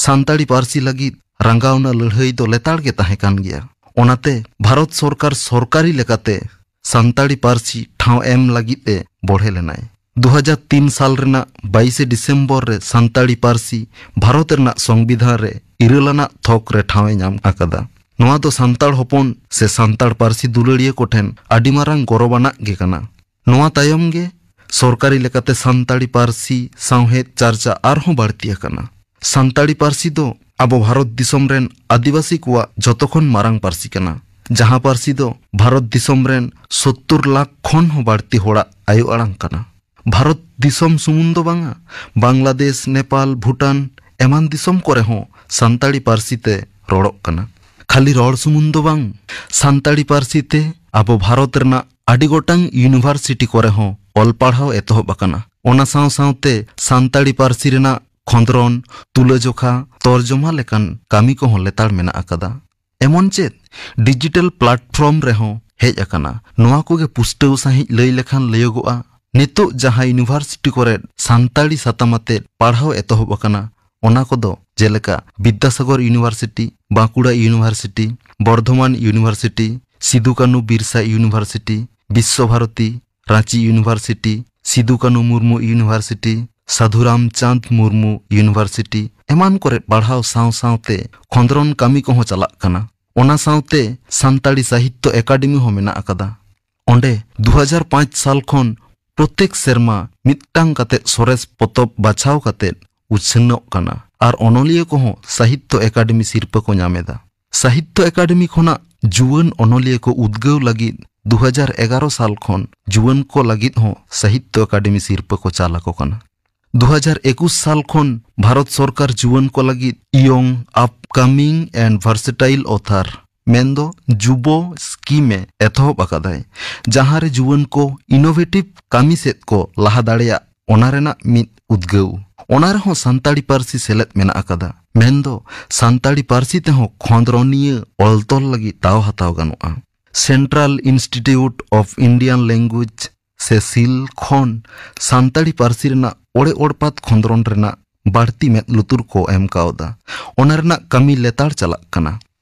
ᱥᱟᱱᱛᱟᱲᱤ ᱯᱟᱹᱨᱥᱤ ᱞᱟᱹᱜᱤᱫ ᱨᱟᱸᱜᱟᱣᱱᱟ ᱞᱟᱹᱲᱦᱟᱹᱭ ᱫᱚ ᱞᱮᱛᱟᱲ ᱜᱮ ᱛᱟᱦᱮᱸ ᱠᱟᱱ ᱜᱮᱭᱟ᱾ ᱚᱱᱟᱛᱮ ᱵᱷᱟᱨᱚᱛ ᱥᱚᱨᱠᱟᱨ ᱥᱚᱨᱠᱟᱨᱤ ᱞᱮᱠᱟᱛᱮ ᱥᱟᱱᱛᱟᱲᱤ ᱯᱟᱹᱨᱥᱤ ᱴᱷᱟᱶ ᱮᱢ ᱞᱟᱹᱜᱤᱫ ᱮ ᱵᱚᱲᱦᱮ ᱞᱮᱱᱟᱭ᱾ ᱫᱩ ᱦᱟᱡᱟᱨ ᱛᱤᱱ ᱥᱟᱞ ᱨᱮᱱᱟᱜ ᱵᱟᱭᱤᱥᱮ ᱰᱤᱥᱮᱢᱵᱚᱨ ᱨᱮ ᱥᱟᱱᱛᱟᱲᱤ ᱯᱟᱹᱨᱥᱤ ᱵᱷᱟᱨᱚᱛ ᱨᱮᱱᱟᱜ ᱥᱚᱝᱵᱤᱫᱷᱟᱱ ᱨᱮ ᱤᱨᱟᱹᱞ ᱟᱱᱟᱜ ᱛᱷᱚᱠ ᱨᱮ ᱴᱷᱟᱶ ᱮ ᱧᱟᱢ ᱟᱠᱟᱫᱟ᱾ ᱱᱚᱣᱟ ᱫᱚ ᱥᱟᱱᱛᱟᱲ ᱦᱚᱯᱚᱱ ᱥᱮ ᱥᱟᱱᱛᱟᱲ ᱯᱟᱹᱨᱥᱤ ᱫᱩᱞᱟᱹᱲᱤᱭᱟᱹ ᱠᱚᱴᱷᱮᱱ ᱟᱹᱰᱤ ᱢᱟᱨᱟᱝ ᱜᱚᱨᱚᱵᱟᱱᱟᱜ ᱜᱮ ᱠᱟᱱᱟ᱾ ᱱᱚᱣᱟ ᱛᱟᱭᱚᱢ ᱜᱮ ᱥᱚᱨᱠᱟᱨᱤ ᱞᱮᱠᱟᱛᱮ ᱥᱟᱱᱛᱟᱲᱤ ᱯᱟᱹᱨᱥᱤ ᱥᱟᱶᱦᱮᱫ ᱪᱟᱨᱪᱟ ᱟᱨᱦᱚᱸ ᱵᱟᱹᱲᱛᱤ ᱟᱠᱟᱱᱟ᱾ ᱥᱟᱱᱛᱟᱲᱤ ᱯᱟᱹᱨᱥᱤ ᱫᱚ ᱟᱵᱚ ᱵᱷᱟᱨᱚᱛ ᱫᱤᱥᱚᱢ ᱨᱮᱱ ᱟᱹᱫᱤᱵᱟᱹᱥᱤ ᱠᱚᱣᱟᱜ ᱡᱚᱛᱚ ᱠᱷᱚᱱ ᱢᱟᱨᱟᱝ ᱯᱟᱹᱨᱥᱤ ᱠᱟᱱᱟ, ᱡᱟᱦᱟᱸ ᱯᱟᱹᱨᱥᱤ ᱫᱚ ᱵᱷᱟᱨᱚᱛ ᱫᱤᱥᱚᱢ ᱨᱮᱱ ᱥᱳᱛᱛᱳᱨ ᱞᱟᱠᱷ ᱠᱷᱚᱱ ᱦᱚᱸ ᱵᱟᱹᱲᱛᱤ ᱦᱚᱲᱟᱜ ᱟᱭᱳ ᱟᱲᱟᱝ ᱠᱟᱱᱟ᱾ ᱵᱷᱟᱨᱚᱛ ᱫᱤᱥᱚᱢ ᱥᱩᱢᱩᱝ ᱫᱚ ᱵᱟᱝᱟ, ᱵᱟᱝᱞᱟᱫᱮᱥ, ᱱᱮᱯᱟᱞ, ᱵᱷᱩᱴᱟᱱ ᱮᱢᱟᱱ ᱫᱤᱥᱚᱢ ᱠᱚᱨᱮ ᱦᱚᱸ ᱥᱟᱱᱛᱟᱲᱤ ᱯᱟᱹᱨᱥᱤ ᱛᱮ ᱨᱚᱲᱚᱜ ᱠᱟᱱᱟ᱾ ᱠᱷᱟᱹᱞᱤ ᱨᱚᱲ ᱥᱩᱢᱩᱝ ᱫᱚ ᱵᱟᱝ, ᱥᱟᱱᱛᱟᱲᱤ ᱯᱟᱹᱨᱥᱤ ᱛᱮ ᱟᱵᱚ ᱵᱷᱟᱨᱚᱛ ᱨᱮᱱᱟᱜ ᱟᱹᱰᱤ ᱜᱚᱴᱟᱝ ᱤᱭᱩᱱᱤᱵᱷᱟᱨᱥᱤᱴᱤ ᱠᱚᱨᱮ ᱦᱚᱸ ᱚᱞ ᱯᱟᱲᱦᱟᱣ ᱮᱛᱚᱦᱚᱵ ᱟᱠᱟᱱᱟ᱾ ᱚᱱᱟ ᱥᱟᱶ ᱥᱟᱶᱛᱮ ᱥᱟᱱᱛᱟᱲᱤ ᱯᱟᱹᱨᱥᱤ ᱨᱮᱱᱟᱜ ᱠᱷᱚᱸᱫᱽᱨᱚᱱ, ᱛᱩᱞᱟᱹᱡᱚᱠᱷᱟ, ᱛᱚᱨᱡᱚᱢᱟ ᱞᱮᱠᱟᱱ ᱠᱟᱹᱢᱤ ᱠᱚᱦᱚᱸ ᱞᱮᱛᱟᱲ ᱢᱮᱱᱟᱜ ᱟᱠᱟᱫᱟ᱾ ᱮᱢᱚᱱ ᱪᱮᱫ ᱰᱤᱡᱤᱴᱟᱞ ᱯᱞᱟᱴᱯᱷᱚᱨᱢ ᱨᱮᱦᱚᱸ ᱦᱮᱡ ᱟᱠᱟᱱᱟ᱾ ᱱᱚᱣᱟ ᱠᱚᱜᱮ ᱯᱩᱥᱴᱟᱹᱣ ᱥᱟᱺᱦᱤᱡ ᱞᱟᱹᱭ ᱞᱮᱠᱷᱟᱱ ᱞᱟᱹᱭᱚᱜᱚᱜᱼᱟ, ᱱᱤᱛᱚᱜ ᱡᱟᱦᱟᱸ ᱤᱭᱩᱱᱤᱵᱷᱟᱨᱥᱤᱴᱤ ᱠᱚᱨᱮ ᱥᱟᱱᱛᱟᱲᱤ ᱥᱟᱛᱟᱢ ᱟᱛᱮ ᱯᱟᱲᱦᱟᱣ ᱮᱛᱚᱦᱚᱵ ᱟᱠᱟᱱᱟ, ᱚᱱᱟ ᱠᱚᱫᱚ ᱡᱮᱞᱮᱠᱟ Vidyasagar university, Bankura university, Bardhaman university, Sido Kanhu Birsa university, Bishwa Bharati, Ranchi university, Sido Kanhu Murmu university, Sadhu Ramchand Murmu university ᱮᱢᱟᱱ ᱠᱚᱨᱮ ᱯᱟᱲᱦᱟᱣ ᱥᱟᱶ ᱥᱟᱶᱛᱮ ᱠᱷᱚᱸᱫᱽᱨᱚᱱ ᱠᱟᱹᱢᱤ ᱠᱚᱦᱚᱸ ᱪᱟᱞᱟᱜ ᱠᱟᱱᱟ᱾ ᱚᱱᱟ ᱥᱟᱶᱛᱮ ᱥᱟᱱᱛᱟᱲᱤ ᱥᱟᱦᱤᱛᱛᱚ ᱮᱠᱟᱰᱮᱢᱤ ᱦᱚᱸ ᱢᱮᱱᱟᱜ ᱟᱠᱟᱫᱟ᱾ ᱚᱸᱰᱮ ᱫᱩ ᱦᱟᱡᱟᱨ ᱯᱟᱸᱪ ᱥᱟᱞ ᱠᱷᱚᱱ ᱯᱨᱚᱛᱮᱠ ᱥᱮᱨᱢᱟ ᱢᱤᱫᱴᱟᱝ ᱠᱟᱛᱮ ᱥᱚᱨᱮᱥ ᱯᱚᱛᱚᱵ ᱵᱟᱪᱷᱟᱣ ᱠᱟᱛᱮ ᱩᱪᱷᱟᱹᱱᱚᱜ ᱠᱟᱱᱟ ᱟᱨ ᱚᱱᱚᱞᱤᱭᱟᱹ ᱠᱚᱦᱚᱸ ᱥᱟᱦᱤᱛᱛᱚ ᱮᱠᱟᱰᱮᱢᱤ ᱥᱤᱨᱯᱟᱹ ᱠᱚ ᱧᱟᱢ ᱮᱫᱟ᱾ ᱥᱟᱦᱤᱛᱛᱚ ᱮᱠᱟᱰᱮᱢᱤ ᱠᱷᱚᱱᱟᱜ ᱡᱩᱣᱟᱹᱱ ᱚᱱᱚᱞᱤᱭᱟᱹ ᱠᱚ ᱩᱫᱽᱜᱟᱹᱣ ᱞᱟᱹᱜᱤᱫ ᱫᱩ ᱦᱟᱡᱟᱨ ᱮᱜᱟᱨᱚ ᱥᱟᱞ ᱠᱷᱚᱱ ᱡᱩᱣᱟᱹᱱ ᱠᱚ ᱞᱟᱹᱜᱤᱫ ᱦᱚᱸ ᱥᱟᱦᱤᱛᱛᱚ ᱮᱠᱟᱰᱮᱢᱤ ᱥᱤᱨᱯᱟᱹ ᱠᱚ ᱪᱟᱞ ᱟᱠᱚ ᱠᱟᱱᱟ᱾ ᱫᱩ ᱦᱟᱡᱟᱨ ᱮᱠᱩᱥ ᱥᱟᱞ ᱠᱷᱚᱱ ᱵᱷᱟᱨᱚᱛ ᱥᱚᱨᱠᱟᱨ ᱡᱩᱣᱟᱹᱱ ᱠᱚ ᱞᱟᱹᱜᱤᱫ Young Upcoming and Versatile Author ᱢᱮᱱᱫᱚ ᱡᱩᱵᱚ ᱥᱠᱤᱢ ᱮ ᱮᱛᱚᱦᱚᱵ ᱟᱠᱟᱫᱟᱭ, ᱡᱟᱦᱟᱸ ᱨᱮ ᱡᱩᱣᱟᱹᱱ ᱠᱚ ᱤᱱᱳᱵᱷᱮᱴᱤᱵᱷ ᱠᱟᱹᱢᱤ ᱥᱮᱫ ᱠᱚ ᱞᱟᱦᱟ ᱫᱟᱲᱮᱭᱟᱜ, ᱚᱱᱟ ᱨᱮᱱᱟᱜ ᱢᱤᱫ ᱩᱫᱽᱜᱟᱹᱣ᱾ ᱚᱱᱟ ᱨᱮᱦᱚᱸ ᱥᱟᱱᱛᱟᱲᱤ ᱯᱟᱹᱨᱥᱤ ᱥᱮᱞᱮᱫ ᱢᱮᱱᱟᱜ ᱟᱠᱟᱫᱟ, ᱢᱮᱱᱫᱚ ᱥᱟᱱᱛᱟᱲᱤ ᱯᱟᱹᱨᱥᱤ ᱛᱮᱦᱚᱸ ᱠᱷᱚᱸᱫᱽᱨᱚᱱᱤᱭᱟᱹ ᱚᱞ ᱛᱚᱞ ᱞᱟᱹᱜᱤᱫ ᱫᱟᱣ ᱦᱟᱛᱟᱣ ᱜᱟᱱᱚᱜᱼᱟ᱾ Central Institute of Indian Language ᱥᱮ ᱥᱤᱞ ᱠᱷᱚᱱ ᱥᱟᱱᱛᱟᱲᱤ ᱯᱟᱹᱨᱥᱤ ᱨᱮᱱᱟᱜ ᱚᱲᱮ ᱚᱲᱯᱟᱛ ᱠᱷᱚᱸᱫᱽᱨᱚᱱ ᱨᱮᱱᱟᱜ ᱵᱟᱹᱲᱛᱤ ᱢᱮᱫ ᱞᱩᱛᱩᱨ ᱠᱚ ᱮᱢ ᱠᱟᱣᱫᱟ᱾ ᱚᱱᱟ ᱨᱮᱱᱟᱜ ᱠᱟᱹᱢᱤ ᱞᱮᱛᱟᱲ ᱪᱟᱞᱟᱜ ᱠᱟᱱᱟ᱾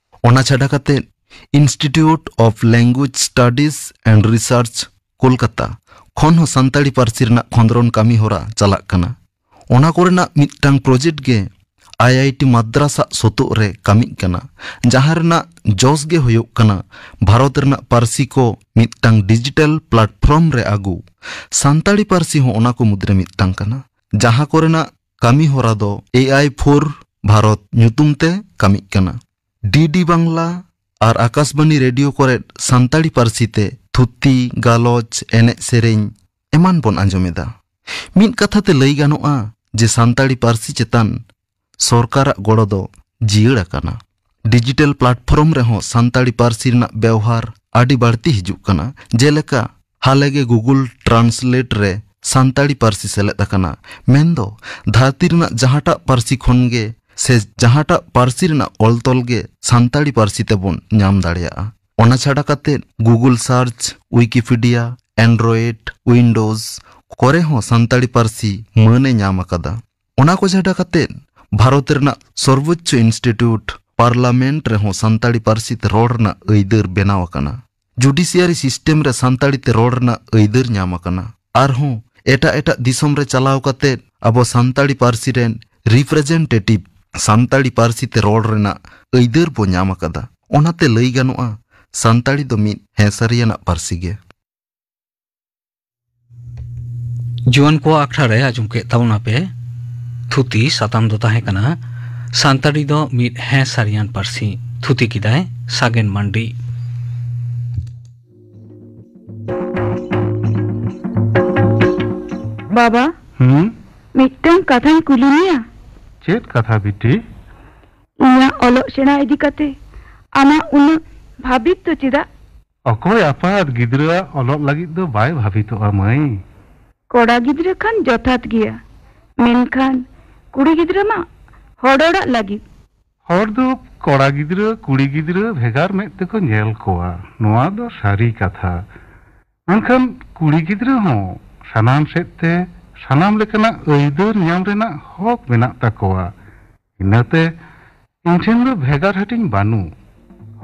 ᱚᱱᱟ ᱪᱷᱟᱰᱟ ᱠᱟᱛᱮ Institute of Language Studies and Research, Kolkata ᱠᱷᱚᱱ ᱦᱚᱸ ᱥᱟᱱᱛᱟᱲᱤ ᱯᱟᱹᱨᱥᱤ ᱨᱮᱱᱟᱜ ᱠᱷᱚᱸᱫᱽᱨᱚᱱ ᱠᱟᱹᱢᱤ ᱦᱚᱨᱟ ᱪᱟᱞᱟᱜ ᱠᱟᱱᱟ᱾ ᱚᱱᱟ ᱠᱚᱨᱮᱱᱟᱜ ᱢᱤᱫᱴᱟᱝ ᱯᱨᱚᱡᱮᱠᱴ ᱜᱮ ᱟᱭ ᱟᱭ ᱴᱤ ᱢᱟᱫᱽᱨᱟᱥ ᱟᱜ ᱥᱚᱛᱚᱜ ᱨᱮ ᱠᱟᱹᱢᱤᱜ ᱠᱟᱱᱟ, ᱡᱟᱦᱟᱸ ᱨᱮᱱᱟᱜ ᱡᱚᱥ ᱜᱮ ᱦᱩᱭᱩᱜ ᱠᱟᱱᱟ ᱵᱷᱟᱨᱚᱛ ᱨᱮᱱᱟᱜ ᱯᱟᱹᱨᱥᱤ ᱠᱚ ᱢᱤᱫᱴᱟᱝ ᱰᱤᱡᱤᱴᱟᱞ ᱯᱞᱟᱴᱯᱷᱚᱨᱢ ᱨᱮ ᱟᱹᱜᱩ᱾ ᱥᱟᱱᱛᱟᱲᱤ ᱯᱟᱹᱨᱥᱤ ᱦᱚᱸ ᱚᱱᱟ ᱠᱚ ᱢᱩᱫᱽᱨᱮ ᱢᱤᱫᱴᱟᱝ ᱠᱟᱱᱟ, ᱡᱟᱦᱟᱸ ᱠᱚᱨᱮᱱᱟᱜ ᱠᱟᱹᱢᱤ ᱦᱚᱨᱟ ᱫᱚ ᱮ ᱟᱭ ᱯᱷᱳᱨ ᱵᱷᱟᱨᱚᱛ ᱧᱩᱛᱩᱢ ᱛᱮ ᱠᱟᱹᱢᱤᱜ ᱠᱟᱱᱟ᱾ ᱰᱤ ᱰᱤ ᱵᱟᱝᱞᱟ ᱟᱨ ᱟᱠᱟᱥᱵᱟᱱᱤ ᱨᱮᱰᱤᱭᱳ ᱠᱚᱨᱮᱫ ᱥᱟᱱᱛᱟᱲᱤ ᱯᱟᱹᱨᱥᱤ ᱛᱮ ᱛᱷᱩᱛᱤ, ᱜᱟᱞᱚᱪ, ᱮᱱᱮᱡ ᱥᱮᱨᱮᱧ ᱮᱢᱟᱱ ᱵᱚᱱ ᱟᱸᱡᱚᱢ ᱮᱫᱟ᱾ ᱢᱤᱫ ᱠᱟᱛᱷᱟ ᱛᱮ ᱞᱟᱹᱭ ᱜᱟᱱᱚᱜᱼᱟ ᱡᱮ ᱥᱟᱱᱛᱟᱲᱤ ᱯᱟᱹᱨᱥᱤ ᱪᱮᱛᱟᱱ ᱥᱚᱨᱠᱟᱨᱟᱜ ᱜᱚᱲᱚ ᱫᱚ ᱡᱤᱭᱟᱹᱲ ᱟᱠᱟᱱᱟ᱾ ᱰᱤᱡᱤᱴᱟᱞ ᱯᱞᱟᱴᱯᱷᱚᱨᱢ ᱨᱮᱦᱚᱸ ᱥᱟᱱᱛᱟᱲᱤ ᱯᱟᱹᱨᱥᱤ ᱨᱮᱱᱟᱜ ᱵᱮᱣᱦᱟᱨ ᱟᱹᱰᱤ ᱵᱟᱹᱲᱛᱤ ᱦᱤᱡᱩᱜ ᱠᱟᱱᱟ᱾ ᱡᱮᱞᱮᱠᱟ, ᱦᱟᱞᱮ ᱜᱮ Google Translate ᱨᱮ ᱥᱟᱱᱛᱟᱲᱤ ᱯᱟᱹᱨᱥᱤ ᱥᱮᱞᱮᱫ ᱟᱠᱟᱱᱟ᱾ ᱢᱮᱱᱫᱚ, ᱫᱷᱟᱹᱨᱛᱤ ᱨᱮᱱᱟᱜ ᱡᱟᱦᱟᱸᱴᱟᱜ ᱯᱟᱹᱨᱥᱤ ᱠᱷᱚᱱ ᱜᱮ ᱥᱮ ᱡᱟᱦᱟᱸᱴᱟᱜ ᱯᱟᱹᱨᱥᱤ ᱨᱮᱱᱟᱜ ᱚᱞ ᱛᱚᱞ ᱜᱮ ᱥᱟᱱᱛᱟᱲᱤ ᱯᱟᱹᱨᱥᱤ ᱛᱮᱵᱚᱱ ᱧᱟᱢ ᱫᱟᱲᱮᱭᱟᱜᱼᱟ᱾ ᱚᱱᱟ ᱪᱷᱟᱰᱟ ᱠᱟᱛᱮ, Google Search, Wikipedia, Android, Windows ᱠᱚᱨᱮ ᱦᱚᱸ ᱥᱟᱱᱛᱟᱲᱤ ᱯᱟᱹᱨᱥᱤ ᱢᱟᱹᱱ ᱮ ᱧᱟᱢ ᱟᱠᱟᱫᱟ᱾ ᱚᱱᱟ ᱠᱚ ᱪᱷᱟᱰᱟ ᱠᱟᱛᱮ, ᱵᱷᱟᱨᱚᱛ ᱨᱮᱱᱟᱜ ᱥᱚᱨᱵᱚᱪᱪᱚ ᱤᱱᱥᱴᱤᱴᱤᱭᱩᱴ, ᱯᱟᱨᱞᱟᱢᱮᱱᱴ ᱨᱮᱦᱚᱸ ᱥᱟᱱᱛᱟᱲᱤ ᱯᱟᱹᱨᱥᱤ ᱛᱮ ᱨᱚᱲ ᱨᱮᱱᱟᱜ ᱟᱹᱭᱫᱟᱹᱨ ᱵᱮᱱᱟᱣ ᱟᱠᱟᱱᱟ᱾ ᱡᱩᱰᱤᱥᱤᱭᱟᱨᱤ ᱥᱤᱥᱴᱮᱢ ᱨᱮ ᱥᱟᱱᱛᱟᱲᱤ ᱛᱮ ᱨᱚᱲ ᱨᱮᱱᱟᱜ ᱟᱹᱭᱫᱟᱹᱨ ᱧᱟᱢ ᱟᱠᱟᱱᱟ᱾ ᱟᱨᱦᱚᱸ ᱮᱴᱟᱜ ᱮᱴᱟᱜ ᱫᱤᱥᱚᱢ ᱨᱮ ᱪᱟᱞᱟᱣ ᱠᱟᱛᱮ ᱟᱵᱚ ᱥᱟᱱᱛᱟᱲᱤ ᱯᱟᱹᱨᱥᱤ ᱨᱮᱱ ᱨᱤᱯᱨᱮᱡᱮᱱᱴᱮᱴᱤᱵᱷ ᱥᱟᱱᱛᱟᱲᱤ ᱯᱟᱹᱨᱥᱤ ᱛᱮ ᱨᱚᱲ ᱨᱮᱱᱟᱜ ᱟᱹᱭᱫᱟᱹᱨ ᱵᱚ ᱧᱟᱢ ᱟᱠᱟᱫᱟ᱾ ᱚᱱᱟᱛᱮ ᱞᱟᱹᱭ ᱜᱟᱱᱚᱜᱼᱟ, ᱥᱟᱱᱛᱟᱲᱤ ᱫᱚ ᱢᱤᱫ ᱦᱮᱸ ᱥᱟᱹᱨᱤᱭᱟᱱᱟᱜ ᱯᱟᱹᱨᱥᱤ ᱜᱮ᱾ ᱡᱩᱣᱟᱹᱱ ᱠᱚᱣᱟᱜ ᱟᱠᱷᱲᱟ ᱨᱮ ᱟᱸᱡᱚᱢ ᱠᱮᱫ ᱛᱟᱵᱚᱱᱟᱯᱮ ᱛᱷᱩᱛᱤ᱾ ᱥᱟᱛᱟᱢ ᱫᱚ ᱛᱟᱦᱮᱸ ᱠᱟᱱᱟ ᱥᱟᱱᱛᱟᱲᱤ ᱫᱚ ᱢᱤᱫ ᱦᱮᱸ ᱥᱟᱹᱨᱤᱭᱟᱱ ᱯᱟᱹᱨᱥᱤ᱾ ᱛᱷᱩᱛᱤ ᱠᱮᱫᱟᱭ ᱥᱟᱜᱮᱱ ᱢᱟᱱᱰᱤ᱾ ᱵᱟᱵᱟ, ᱦᱩᱸ? ᱢᱤᱫᱴᱟᱝ ᱠᱟᱛᱷᱟᱧ ᱠᱩᱞᱤ ᱢᱮᱭᱟ᱾ ᱪᱮᱫ ᱠᱟᱛᱷᱟ ᱵᱤᱴᱤ? ᱤᱧᱟᱹᱜ ᱚᱞᱚᱜ ᱥᱮᱬᱟ ᱤᱫᱤ ᱠᱟᱛᱮ ᱟᱢᱟᱜ ᱩᱱᱟᱹᱜ ᱵᱷᱟᱹᱵᱤᱛ ᱫᱚ ᱪᱮᱫᱟᱜ? ᱚᱠᱚᱭ ᱟᱯᱟᱛ ᱜᱤᱫᱽᱨᱟᱹᱣᱟᱜ ᱚᱞᱚᱜ ᱞᱟᱹᱜᱤᱫ ᱫᱚ ᱵᱟᱭ ᱵᱷᱟᱹᱵᱤᱛᱚᱜᱼᱟ, ᱢᱟᱹᱭ᱾ ᱠᱚᱲᱟ ᱜᱤᱫᱽᱨᱟᱹ ᱠᱷᱟᱱ ᱡᱚᱛᱷᱟᱛ ᱜᱮᱭᱟ, ᱢᱮᱱᱠᱷᱟᱱ ᱠᱩᱲᱤ ᱜᱤᱫᱽᱨᱟᱹ ᱢᱟ ᱦᱚᱲ ᱚᱲᱟᱜ ᱞᱟᱹᱜᱤᱫ᱾ ᱦᱚᱲ ᱫᱚ ᱠᱚᱲᱟ ᱜᱤᱫᱽᱨᱟᱹ, ᱠᱩᱲᱤ ᱜᱤᱫᱽᱨᱟᱹ ᱵᱷᱮᱜᱟᱨ ᱢᱮᱫ ᱛᱮᱠᱚ ᱧᱮᱞ ᱠᱚᱣᱟ, ᱱᱚᱣᱟ ᱫᱚ ᱥᱟᱹᱨᱤ ᱠᱟᱛᱷᱟ᱾ ᱢᱮᱱᱠᱷᱟᱱ ᱠᱩᱲᱤ ᱜᱤᱫᱽᱨᱟᱹ ᱦᱚᱸ ᱥᱟᱱᱟᱢ ᱥᱮᱫ ᱛᱮ ᱥᱟᱱᱟᱢ ᱞᱮᱠᱟᱱᱟᱜ ᱟᱹᱭᱫᱟᱹᱨ ᱧᱟᱢ ᱨᱮᱱᱟᱜ ᱦᱚᱠ ᱢᱮᱱᱟᱜ ᱛᱟᱠᱚᱣᱟ᱾ ᱤᱱᱟᱹᱛᱮ ᱤᱧ ᱴᱷᱮᱱ ᱫᱚ ᱵᱷᱮᱜᱟᱨ ᱦᱟᱹᱴᱤᱧ ᱵᱟᱹᱱᱩᱜ᱾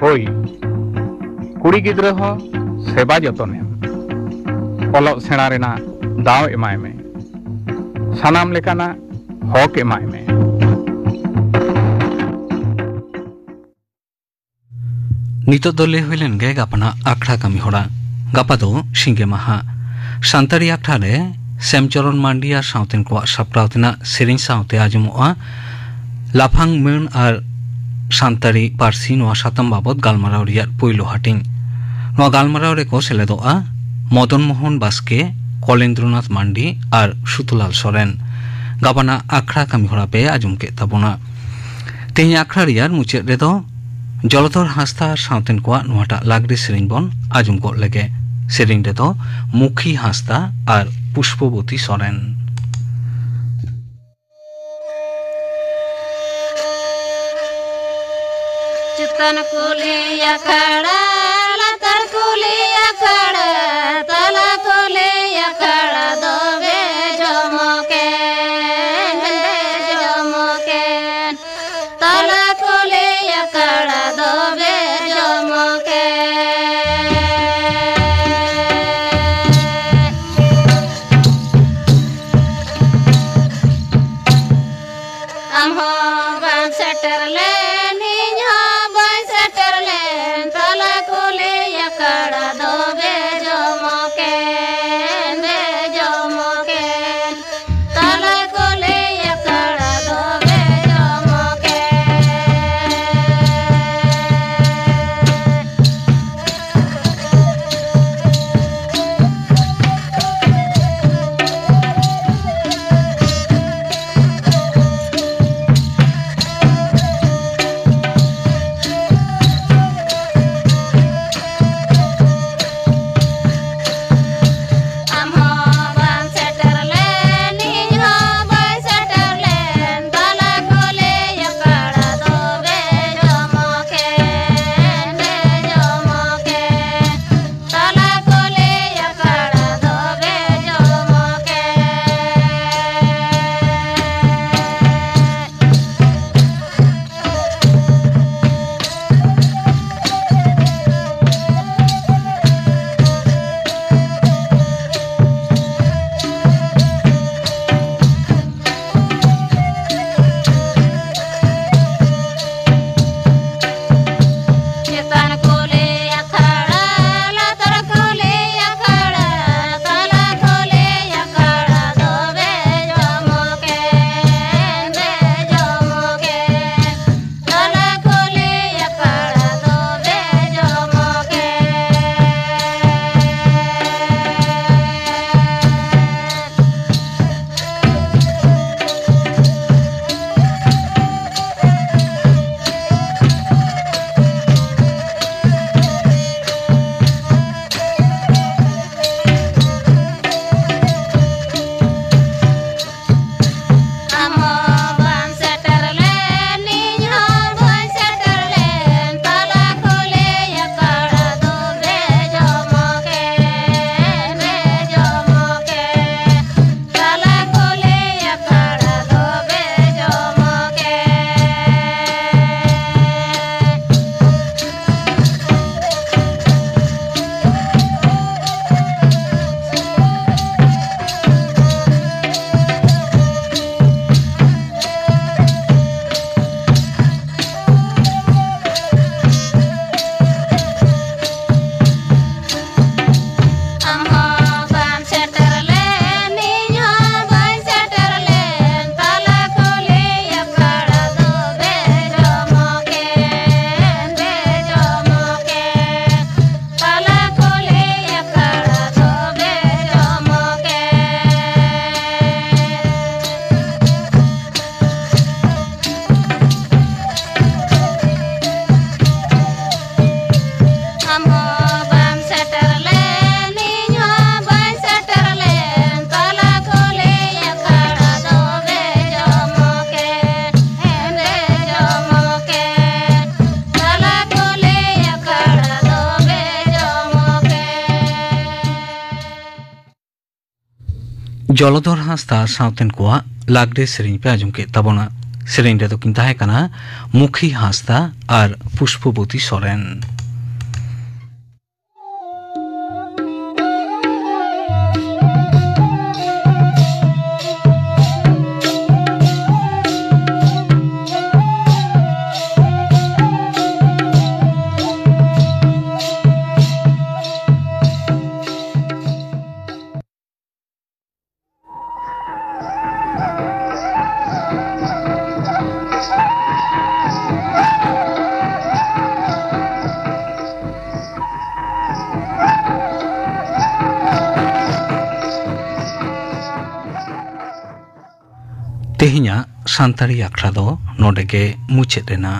ᱦᱳᱭ, ᱠᱩᱲᱤ ᱜᱤᱫᱽᱨᱟᱹ ᱦᱚᱸ ᱥᱮᱵᱟ ᱡᱚᱛᱚᱱ ᱮᱢ, ᱚᱞᱚᱜ ᱥᱮᱬᱟ ᱨᱮᱱᱟᱜ ᱫᱟᱣ ᱮᱢᱟᱭ ᱢᱮ, ᱥᱟᱱᱟᱢ ᱞᱮᱠᱟᱱᱟᱜ ᱦᱚᱠ ᱮᱢᱟᱭ ᱢᱮ᱾ ᱱᱤᱛᱚᱜ ᱫᱚ ᱞᱟᱹᱭ ᱦᱩᱭ ᱞᱮᱱ ᱜᱮ ᱜᱟᱯᱟᱱᱟᱜ ᱟᱠᱷᱲᱟ ᱠᱟᱹᱢᱤ ᱦᱚᱨᱟ᱾ ᱜᱟᱯᱟ ᱫᱚ ᱥᱤᱸᱜᱮ ᱢᱟᱦᱟ᱾ ᱥᱟᱱᱛᱟᱲᱤ ᱟᱠᱷᱲᱟ ᱨᱮ ᱥᱮᱢᱪᱚᱨᱚᱱ ᱢᱟᱱᱰᱤ ᱟᱨ ᱥᱟᱶᱛᱮᱱ ᱠᱚᱣᱟᱜ ᱥᱟᱯᱲᱟᱣ ᱛᱮᱱᱟᱜ ᱥᱮᱨᱮᱧ ᱥᱟᱶᱛᱮ ᱟᱸᱡᱚᱢᱚᱜᱼᱟ ᱞᱟᱯᱷᱟᱝ ᱢᱟᱹᱱ ᱟᱨ ᱥᱟᱱᱛᱟᱲᱤ ᱯᱟᱹᱨᱥᱤ ᱱᱚᱣᱟ ᱥᱟᱛᱟᱢ ᱵᱟᱵᱚᱛ ᱜᱟᱞᱢᱟᱨᱟᱣ ᱨᱮᱭᱟᱜ ᱯᱩᱭᱞᱩ ᱦᱟᱹᱴᱤᱧ᱾ ᱱᱚᱣᱟ ᱜᱟᱞᱢᱟᱨᱟᱣ ᱨᱮᱠᱚ ᱥᱮᱞᱮᱫᱚᱜᱼᱟ ᱢᱚᱫᱚᱱ ᱢᱳᱦᱚᱱ ᱵᱟᱥᱠᱮ, ᱠᱚᱞᱮᱱᱫᱨᱚᱱᱟᱛᱷ ᱢᱟᱱᱰᱤ ᱟᱨ ᱥᱩᱛᱩᱞᱟᱞ ᱥᱚᱨᱮᱱ᱾ ᱜᱟᱵᱟᱱᱟᱜ ᱟᱠᱷᱲᱟ ᱠᱟᱹᱢᱤᱦᱚᱨᱟ ᱯᱮ ᱟᱸᱡᱚᱢ ᱠᱮᱫ ᱛᱟᱵᱚᱱᱟ᱾ ᱛᱮᱦᱮᱧ ᱟᱠᱷᱲᱟ ᱨᱮᱭᱟᱜ ᱢᱩᱪᱟᱹᱫ ᱨᱮᱫᱚ ᱡᱚᱞᱚᱫᱷᱚᱨ ᱦᱟᱸᱥᱫᱟ ᱟᱨ ᱥᱟᱶᱛᱮᱱ ᱠᱚᱣᱟᱜ ᱱᱚᱣᱟᱴᱟᱜ ᱞᱟᱜᱽᱲᱮ ᱥᱮᱨᱮᱧ ᱵᱚᱱ ᱟᱸᱡᱚᱢ ᱜᱚᱫ ᱞᱮᱜᱮ᱾ ᱥᱮᱨᱮᱧ ᱨᱮᱫᱚ ᱢᱩᱠᱷᱤ ᱦᱟᱸᱥᱫᱟ ᱟᱨ ᱯᱩᱥᱯᱚᱵᱚᱛᱤ ᱥᱚᱨᱮᱱ᱾ ᱪᱮᱛᱟᱱ ᱠᱩᱞᱦᱤ ᱟᱠᱷᱲᱟ, ᱞᱟᱛᱟᱨ ᱠᱩᱞᱦᱤ ᱟᱠᱷᱲᱟ, ᱛᱟᱞᱟ ᱠᱩᱞᱦᱤ ᱟᱠᱷᱲᱟ ᱫᱚ ᱵᱮᱡᱚᱢᱚᱠᱮᱱ, ᱵᱮᱡᱚᱢᱚᱠᱮᱱ᱾ ᱛᱟᱞᱟ ᱠᱩᱞᱦᱤ ᱟᱠᱷᱲᱟ ᱫᱚ ᱵᱮᱡᱚᱢᱚᱠᱮᱱ᱾ ᱟᱢ ᱦᱚᱸ ᱵᱟᱢ ᱥᱮᱴᱮᱨ ᱞᱮᱱ, ᱤᱧ ᱦᱚᱸ ᱵᱟᱹᱧ ᱥᱮᱴᱮᱨ ᱞᱮᱱ, ᱛᱟᱞᱟ ᱠᱩᱞᱦᱤ ᱟᱠᱷᱲᱟ ᱫᱚ ᱵᱮᱡᱚᱢᱚᱠᱮᱱ᱾ ᱡᱚᱞᱚᱫᱷᱚᱨ ᱦᱟᱸᱥᱫᱟ ᱥᱟᱶᱛᱮᱱ ᱠᱚᱣᱟᱜ ᱞᱟᱜᱽᱲᱮ ᱥᱮᱨᱮᱧ ᱯᱮ ᱟᱸᱡᱚᱢ ᱠᱮᱫ ᱛᱟᱵᱚᱱᱟ᱾ ᱥᱮᱨᱮᱧ ᱨᱮᱫᱚ ᱠᱤᱱ ᱛᱟᱦᱮᱸ ᱠᱟᱱᱟ ᱢᱩᱠᱷᱤ ᱦᱟᱸᱥᱫᱟ ᱟᱨ ᱯᱩᱥᱯᱚᱵᱚᱛᱤ ᱥᱚᱨᱮᱱ᱾ ᱛᱮᱦᱮᱧᱟᱜ ᱥᱟᱱᱛᱟᱲᱤ ᱟᱠᱷᱲᱟ ᱫᱚ ᱱᱚᱰᱮ ᱜᱮ ᱢᱩᱪᱟᱹᱫ ᱮᱱᱟ᱾